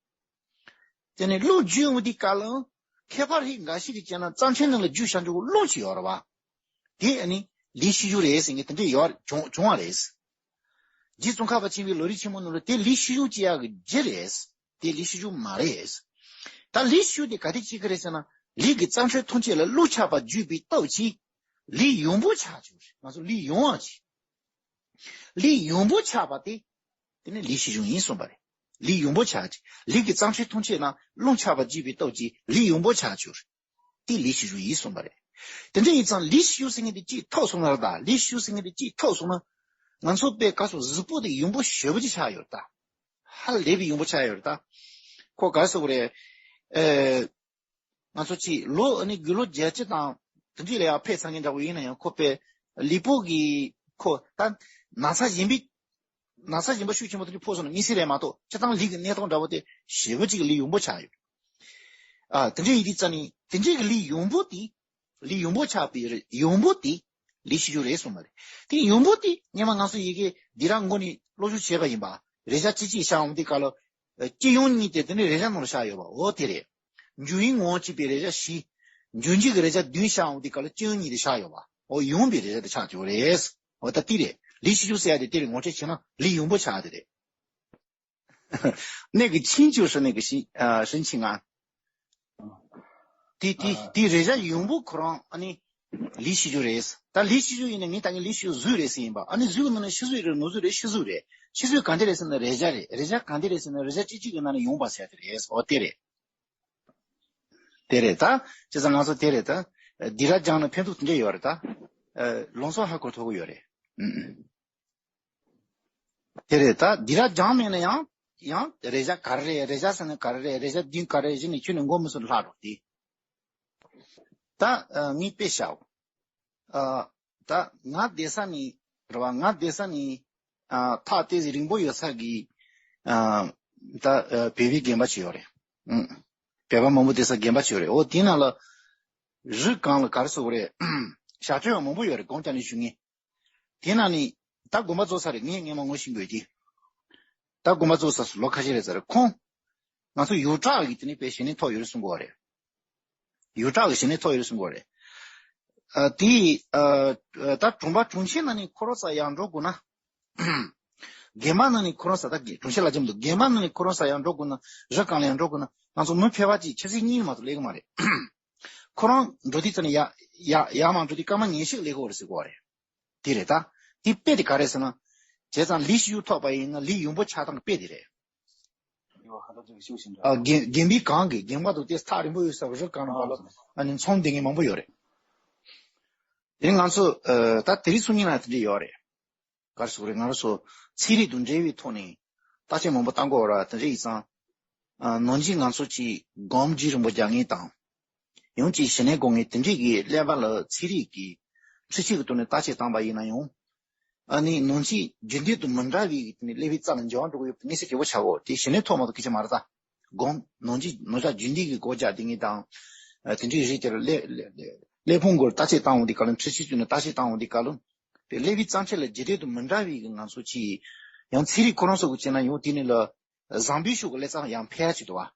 དེ་ནས་རླུང་རྒྱུས་འོང་དུས་སྐབས་ལ་ ཁྱད་པར་ཧིག་འགའ་ཞིག་གིས་བྱས་ན་གཙང་ཆེན་ནང་ལ་རྒྱུ་བཞག་འགྲོ་གི་རླུང་ཅིག་ཡོད་རེད་བ། དེ་ཨ་ནི་ལི་ཤི་ཞུ་རེད་ཟེར་མཁན་དེ་འདྲས་ཡོད་བྱུང་བྱུང་བ་རེད། རྗེ་ཙོང་ཁ་པ་ཆེན་པོའི་ལོ་རིམ་ཆེན་མོ་ནང་ལ་དེ་ལི་ཤི་ཞུ་ཅི་ཡག་གི་རྒྱུ་རེད། དེ་ལི་ཤི་ཞུ་མ་རེད། ད་ལི་ཤི་ཞུ་དེ་ག་དེ་བྱེད་ཀྱི་རེད་ཟེར་ན། ལི་གི་གཙང་ཆེན་ཐམས་ཅད་ལ་རླུང་ཆགས་པ་བརྒྱུད་པའི་སྟོབས་ཀྱིས་ལི་ཡོང་འབབ་ཆགས་བྱུང་རེད། ང་ཚོ་ལི་ཡོང་བ་ཅིག་ལི་ཡོང་འབབ་ཆགས་པ་དེ། དེ་ནི་ལི་ཤི་ཞུ་ཡིན་གསུངས་པ་རེད། ལི་ཡོང་འབབ་ཆགས་ཀྱི། ལི་གི་གཙང་ཆེན་ཐམས་ཅད་ན་རླུང་ཆགས་པ་བརྒྱུད་པའི་སྟོབས་ཀྱིས་ལི་ཡོང་འབབ་ཆགས་ཀྱི་ཡོད་རེད། དེ་ལི་ཤི་ཞུ་ཡིན་གསུངས་པ་རེད། དེ་འདྲ་ཡིན་ཙང་ལི་ཤི་ཞུ་ཟེར་མཁན་དེ་གཅིག་ཐོབ་སོང་ན་རེད་ད། ལི་ཤི་ཞུ་ཟེར་མཁན་དེ་གཅིག་ཐོབ་སོང་ན། ང་ཚོ་དཔེ་ག་སོ་གཟུགས་པོ་དེ་ཡོང་འབབ་ཞེ་པོ་ཅིག་ཆགས་ཡོད་རེད་ད། ཧ་ལས་པའི་ཡོང་འབབ་ཆགས་ཡོད་རེད་ད། ཁོ་ག་སོ་རེད། ཨེ། ང་ཚོ་ཅིག་ལོ་ཨ་ནི་དགུང་ལོ་བརྒྱད་ཅུ་དང་དེ་འདྲ་ལ་ཡང་ཕེབས་ཚར་མཁན་འདྲ་བོ་ཡིན་ན་ཡང་ཁོ་པའི་ལུས་པོ་གི་ཁོ་ད་ན་ཚ་གཞན་པའི་ན་ཚ་གཞན་པ་ཤུགས་ཆེན་པོ་དེ་འདྲ་ཕོག་སོང་ན་མི་སྲིད་རེད་མ་གཏོགས་སྤྱིར་བཏང་ལུས་ཀྱི་གནས་སྟངས་འདྲ་བོ་དེ་ཞེ་པོ་ཅིག་ལུས་ཡོང་འབབ་ཆགས་ཡོད། ཨ་དེ་འདྲ་ཡིན་དུས་ཙ་ནི་དེ་འདྲའི་གི་ལུས་ཡོང་འབབ་དེ་ལུས་ཡོང་འབབ་ཆགས་པའི་རེད། ཡོང་འབབ་དེ་ལི་ཤི་ཞུ་རེད་གསུངས་པ་རེད། དེ་ཡོང་འབབ་དེ་སྔོན་མ་ང་ཚོ་ཡི་གེ་འདི་རང་མགོ་ནས་སློབ་སྦྱོང་བྱས་པ་ཡིན་པ། རེག་བྱ་ཅི་གཅིག་ཤར་འོང་དུས་སྐབས་ལ། ཨ་སྤྱི་ཡོངས་གཉིས་དེ་དེ་ནས་རེག་བྱ་ནང་ལ་ཤར་ཡོད་པ། འོ་དེ་རེད། འབྱུང་བའི་ངོ་བོ་གཅིག་པའི་རེག་བྱ་བཞི། འབྱུང་འཇུག་གི་རེག་བྱ་བདུན་ཤར་འོང་དུས་སྐབས་ལ་སྤྱི་ཡོངས་གཉིས་དེ་ཤར་ཡོད་པ། འོ་ཡོང་བའི་རེག་བྱ་དེ་ཆགས་ཀྱི་ཡོད་རེད། འོ་ད་དེ་རེད། ལི་ཤི་ཞུ་ཟེར་ཡ་དེ་དེ་རེད། ངོ་སྤྲོད་བྱས་ན་ལི་ཡོང་འབབ་ཆགས་དེ་རེད། 那个亲就是那个心，呃，神情啊。དེ་དེ་དེ་རེག་བྱ་ཡོང་འབབ་ཁོ་རང་ཨ་ནི་ལི་ཤི་ཞུ་རེད། ད་ལི་ཤི་ཞུ་ཡིན་ན་ངས་ད་གིན་ལི་ཤི་ཞུ་གཟུགས་རེད་ཟེར་ཡིན་པ། ཨ་ནི་གཟུགས་ནང་ནས་ཤི་གཟུགས་རེད། ནོར་གཟུགས་རེད། ཤི་གཟུགས་རེད། ཤི་གཟུགས་གང་དེ་རེད་ཟེར་ན་རེག་བྱ་རེད། རེག་བྱ་གང་དེ་རེད་ཟེར་ན་རེག་བྱ་གཅིག་གཅིག་གི་ནང་ནས་ཡོང་བ་ཟེར་དེ་རེད། འོ་དེ་རེད། དེ་རེད་ད། བྱས་ཙང་ང་ཚོ་དེ་རེད་ད། འདི་ར་སྦྱངས་ན་ཕན་ཐོགས་དེ་འདྲ་ཡོད་རེད་ད། ལོང་སོ་ཧ་གོ་ཐུབ་ཀྱི་ཡོད་རེད། ཨུ་ཨུ། དེ་རེད་ད། འདི་ར་སྦྱངས་མེད་ན་ཡང་། ཡང་རེག་བྱ་ག་རེ་རེད། རེག་བྱ་ཟེར་ན་ག་རེ་རེད། རེག་བྱ་བདུན་ག་རེ་རེད། གཞི་ནས་ཁྱོན་ནས་མགོ་མི་ཚོས་ལྷག་རོགས་དེ། ད་ངས་དཔེ་བཞག་ད་ང་བསྡད་ས་ནི་རེད་བ། ང་བསྡད་ས་ནི་ཐག་ཏོག་ཙམ་རིང་པོ་ཡོད་ས་གི་ད་བོད་པའི་དགོན་པ་ཅིག་ཡོད་རེད། བོད་པ་མང་པོ་བསྡད་ས་དགོན་པ་ཅིག་ཡོད་རེད། འོ་དེ་ནང་ལ་རི་སྒང་ལ་ག་རེ་ཟེར་དགོས་རེད། ཞབས་བྲོ་ཡང་མང་པོ་ཡོད་རེད། སྒོམ་རྒྱག་ནས་བཞུགས་མཁན། དེ་ནང་ནས་ད་དགོན་པ་རྫོགས་ཚར་རེད། ངས་སྔོན་མ་ངོ་ཤེས་དགོས་དེ། ད་དགོན་པ་རྫོགས་ཚར་སོང་། ལོ་ཁ་ཤས་རེད་ཚར་རེད། ཁོང་ང་ཚོ་ཡུལ་གྲགས་ཀྱི་དེ་ནས་དཔེ་ཞི་གནས་ཐོག་ཡོད་རེད་གསུང་གི་ཡོད་རེད། ཡུལ་གྲགས་ཀྱི་ཞི་གནས་ཐོག་ཡོད་རེད་གསུང་གི་ཡོད་རེད། ཨ་དེ་ཨ་ད་གྲོང་པ་གྲོང་ཆེན་ནང་ནས་ཁོ་རང་ས་ཡར་འགྲོ་དགོས་ན། དགོན་པ་ནང་ནས་ཁོ་རང་ས་ད་གྲོང་ཆེན་ལ་ཅིག་འདུག་དགོན་པ་ནང་ནས་ཁོ་རང་ས་ཡར་འགྲོ་དགོས་ན། རི་སྒང་ལ་ཡར་འགྲོ་དགོས་ན། ང་ཚོ་མི་ཕལ་པ་ཅིག་ཆབ་སྲིད་གཉིས་མ་གཏོགས་སླེབས་ཀྱི་མ་རེད། ཁོ་རང་འགྲོ་དུས་ཙམ་ནས་ཡར་ཡར་ཡར་མར་འགྲོ་དུས་སྐར་མ་ཉི་ཤུ་སླེབས་ཀྱི་ཡོད་རེད་ཟེར་གོ་རེད། དེ་རེད་ད། དེ་དཔེ་དེ་ག་རེད་ཟེར་ན། བྱས་ཙང་ལི་ཤི་ཞུ་ཐོབ་པ་ཡིན་ན་ལི་ཡོང་འབབ་ཆགས་སྟངས་དཔེ་དེ་རེད། ཨ་དགོན་དགོན་པའི་སྒང་གི་དགོན་པ་དང་དེ་ཐག་རིང་པོ་ཡོད་ས་རི་སྒང་ལ་ཨ་ནི་ཚོང་འདི་ངས་མང་པོ་ཡོད་རེད། དེ་ང་ཚོ་ཨ་ད་དེ་རིང་སང་ཉིན་ལ་དེ་འདྲ་ཡོད་རེད། ག་རེ་ཟེར་དགོས་རེད། ང་རང་ཚོ་ཚན་རིག་དང་འབྲེལ་བའི་ཐོག་ནས་བརྟག་དཔྱད་མང་པོ་བཏང་གི་ཡོད་རེད། དེ་འདྲ་ཡིན་ཙང་། ཨ་ནང་བཞིན་ང་ཚོ་ཅིག་སྒོམ་རྒྱུན་རིང་པོ་རྒྱག་མཁན་དང་། ཡང་ཅིག་ཞི་གནས་དགོས་མཁན་དེ་འདྲས་ཀྱི་ཀླད་པ་ལ་ཚན་རིག་གི་འཕྲུལ་ཆས་ཀྱི་ཐོག་ནས་བརྟག་དཔྱད་བཏང་པ་ཡིན་ན་ཡང་། ཨ་ནི་ནང་བཞིན་རྒྱུན་ལྡན་དང་མི་འདྲ་བའི་ཀླད་པའི་རྩ་ལ་འགྱུར་བ་འགྲོ་གི་ཡོད་པ་དངོས་གནས་གལ་པོ་ཆགས་ཡོད། དེ་ཞི་གནས་ཐོག་མ་གཏོགས་སྐད་ཆ་མ་རེད་ད། སྒོམ་ནང་བཞིན་ནང་བཞིན་རྒྱུན་ལྡན་གྱི་སྒོ་རྒྱག་བསྡད་མཁན་དང་། ཨ་དེ་འདྲའི་རིགས་དེར་ཀླད་ཀླད་ཀླད་ཕུང་སྐོར་བརྟག་དཔྱད་བཏང་འོང་དུས་སྐབས་ལ། འཕྲུལ་ཆས་བཙུགས་ནས་བརྟག་དཔྱད་བཏང་འོང་དུས་སྐབས་ལ། དེ་ཀླད་པའི་རྩ་ཆེ་ལ་རྒྱུན་ལྡན་དང་མི་འདྲ་བའི་གི་ང་ཚོ་ཅིག་ཡང་ཚན་རིག་ཁོ་རང་ཚོ་གི་བྱས་ན་ཡང་དེ་ནི་ལ་བཟང་པོའི་ཕྱོགས་ཀྱི་ཀླད་རྩ་ཡང་འཕེལ་ཡ་ཅིག་འདུག་བ།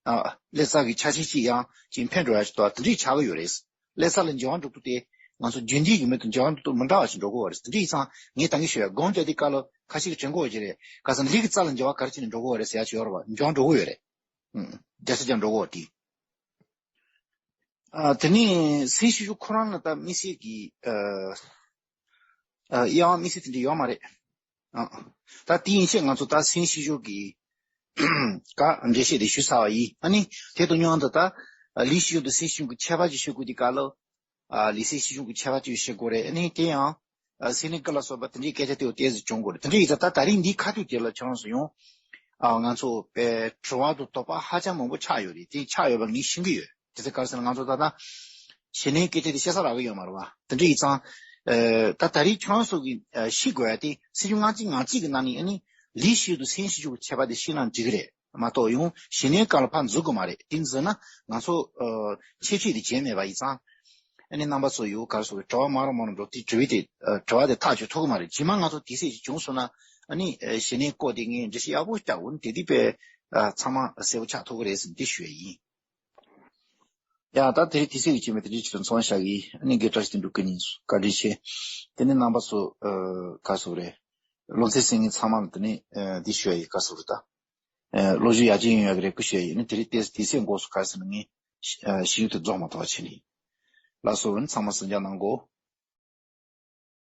ཨ་ཀླད་རྩ་གི་ཆ་ཤས་ཅིག་ཡང་ཅིག་འཕེལ་འགྲོ་ཡ་ཅིག་འདུག་བ། དེ་འདྲས་ཆགས་ཀྱི་ཡོད་རེད། ཀླད་རྩ་ལ་འགྱུར་བ་འགྲོ་དུས་དེ་ང་ཚོ་རྒྱུན་ལྡན་གྱི་མི་དང་འགྱུར་བ་འགྲོ་དུས་མི་འདྲ་བ་ཞིག་འགྲོ་གི་ཡོད་རེད། དེ་འདྲས་ཡིན་ཙང་ངས་ད་གིན་ཞུ་ཡ་སྒོམ་རྒྱག་དུས་སྐབས་ལ་ཁ་ཤས་ཀྱིས་དྲན་གྱི་ཡོད་ཀྱི་རེད། ཁ་སང་ལུས་ཀྱི་རྩ་ལ་འགྱུར་བ་ག་རེ་བྱས་ནས་འགྲོ་གི་ཡོད་རེད་ཟེར་ཡ་ཅིག་ཡོད་རེད་བ། འགྱུར་བ་འགྲོ་གི་ཡོད་རེད། ཨུམ། བརྒྱ་ཆ་བརྒྱ་འགྲོ་གི་ཡོད་དེ། ཨ་དེ་ནས་སེམས་ཤེས་བྱ་ཁོ་རང་ལ་ད་དམིགས་བསལ་གྱི་ཨ་ཨ་དབྱེ་བ་དམིགས་བསལ་དེ་འདྲ་ཡོད་མ་རེད། ཨ་ད་དེ་ཡིན་ཕྱིར་ང་ཚོ་ད་སེམས་ཤེས་བྱ་གི་ག་འགྲེལ་བཤད་དེ་ཞུས་ཚར་བ་ཡིན། ཨ་ནི་དེ་དང་མཉམ་དུ་ད་ལུས་ཤེས་བྱ་དང་སེམས་ཤེས་བྱ་གི་ཁྱད་པར་ཅིག་ཤོད་དགོས་དུས་སྐབས་ལ། ཨ་ལུས་སེམས་ཤེས་བྱ་གི་ཁྱད་པར་ཅིག་ཤེས་དགོས་རེད། ཨ་ནི་དེ་ཡང་ཨ་སེམས་ནད་ཀུན་ལ་སོགས་པ་དེ་འདྲའི་སྐད་ཆ་དེ་ཏོག་ཙམ་བྱུང་དགོས་རེད། དེ་འདྲ་ཡིན་ཙང་ད་ད་རིང་འདིའི་ཁ་ཐུག་དེ་ལ་ཁྱེད་རང་ཚོ་ཡང་ཨ་ང་ཚོ་དཔེ་དྲི་བ་དང་དོགས་པ་ཧ་ཅང་མང་པོ་ཆགས་ཡོད་རེད། དེ་ཆགས་ཡོད་པ་ངས་ཤེས་ཀྱི་ཡོད། དེ་ཚོ་ག་རེ་ཟེར་ན་ང་ཚོ་ད་ལྟ་ཞི་གནས་སྐད་ཆ་དེ་བཤད་ས་རག་གི་ཡོད་མ་རེད་བ། དེ་འདྲ་ཡིན་ཙང་ཨ་ད་ད་རིང་ཁྱེད་རང་ཚོ་གིས་ཨ་ཤེས་དགོས་ཡ་དེ་སེམས་བྱ་ལྔ་བཅུ་ང་གཅིག་གི་ནང་ནས་ཨ་ནི་ལུས་ཤེས་དང་སེམས་ཤེས་ཀྱི་ཁྱད་པར་དེ་ཤེས་ན་འགྲིག་གི་རེད། མ་གཏོགས་ཡང་ཞི་གནས་སྐབས་ལ་ཕར་འཛུལ་དགོས་མ་རེད། དེ་འཛུལ་ན་ང་ཚོ་ཨ་ཁྱད་ཆོས་དེ་བྱས་མེད་པ་ཡིན་ཙང་། ཨ་ནི་རྣམ་པ་ཚོ་ཡོད་ག་རེ་ཟེར་དགོས་རེད། དྲི་བ་མང་རུ་མང་རུ་འགྲོ་དུས་དྲི་བའི་དེ་ཨ་དྲི་བ་དེ་ཐག་གཅོད་ཐུབ་ཀྱི་མ་རེད། རྗེས་མ་ང་ཚོ་དེ་སྲིད་ཅིག་བྱུང་སོང་ན་ཨ་ནི་ཨ་ཞི་གནས་སྐོར་དེ་ངས་འགྲེལ་བཤད་ཡག་པོ་རྒྱག་འོ་ནི་དེ་དུས་དཔེ་ཨ་ཚང་མ་གསལ་པོ་ཆགས་ཐུབ་ཀྱི་རེད་ཟེར་འདི་ཞུ་ཡ་ཡིན། ཡ་ད་དེ་རིང་དུས་ཚོད་ཀྱི་ཆེད་མེད་དེ་རིང་ཆེད་དུ་འཚོགས་བཞག་གི་ཨ་ནི་དགེ་བཀྲ་ཤིས་དོན་གྲུབ་སྐུ་ཉིད་སུ་བཀའ་དྲིན་ཆེ། དེ་ནི་རྣམ་པ་ཚོ་ག་སུ་རེད། ལོ་ཚད་སེང་གེ་ཚང་མ་ལ་དེ་ནི་འདི་ཞུ་ཡ་ཡི་ག་སུ་རེད་ད། ལོ་རྒྱུས་ཡག་ཅིག་ཡོང་ཡ་གི་རེ་སྐུལ་ཞུ་ཡ་ཡིན་ན་དེ་རིང་དེ་དུས་ཚོད་འགོ་སུ་ག་སུ་ནི་ངས་ཤིང་དུ་རྫོགས་མ་ཐུབ་པ་བྱས་ནི། ལགས་སོ་ཨ་ནི་ཚང་མ་གཟིམ་འཇག་གནང་གོ།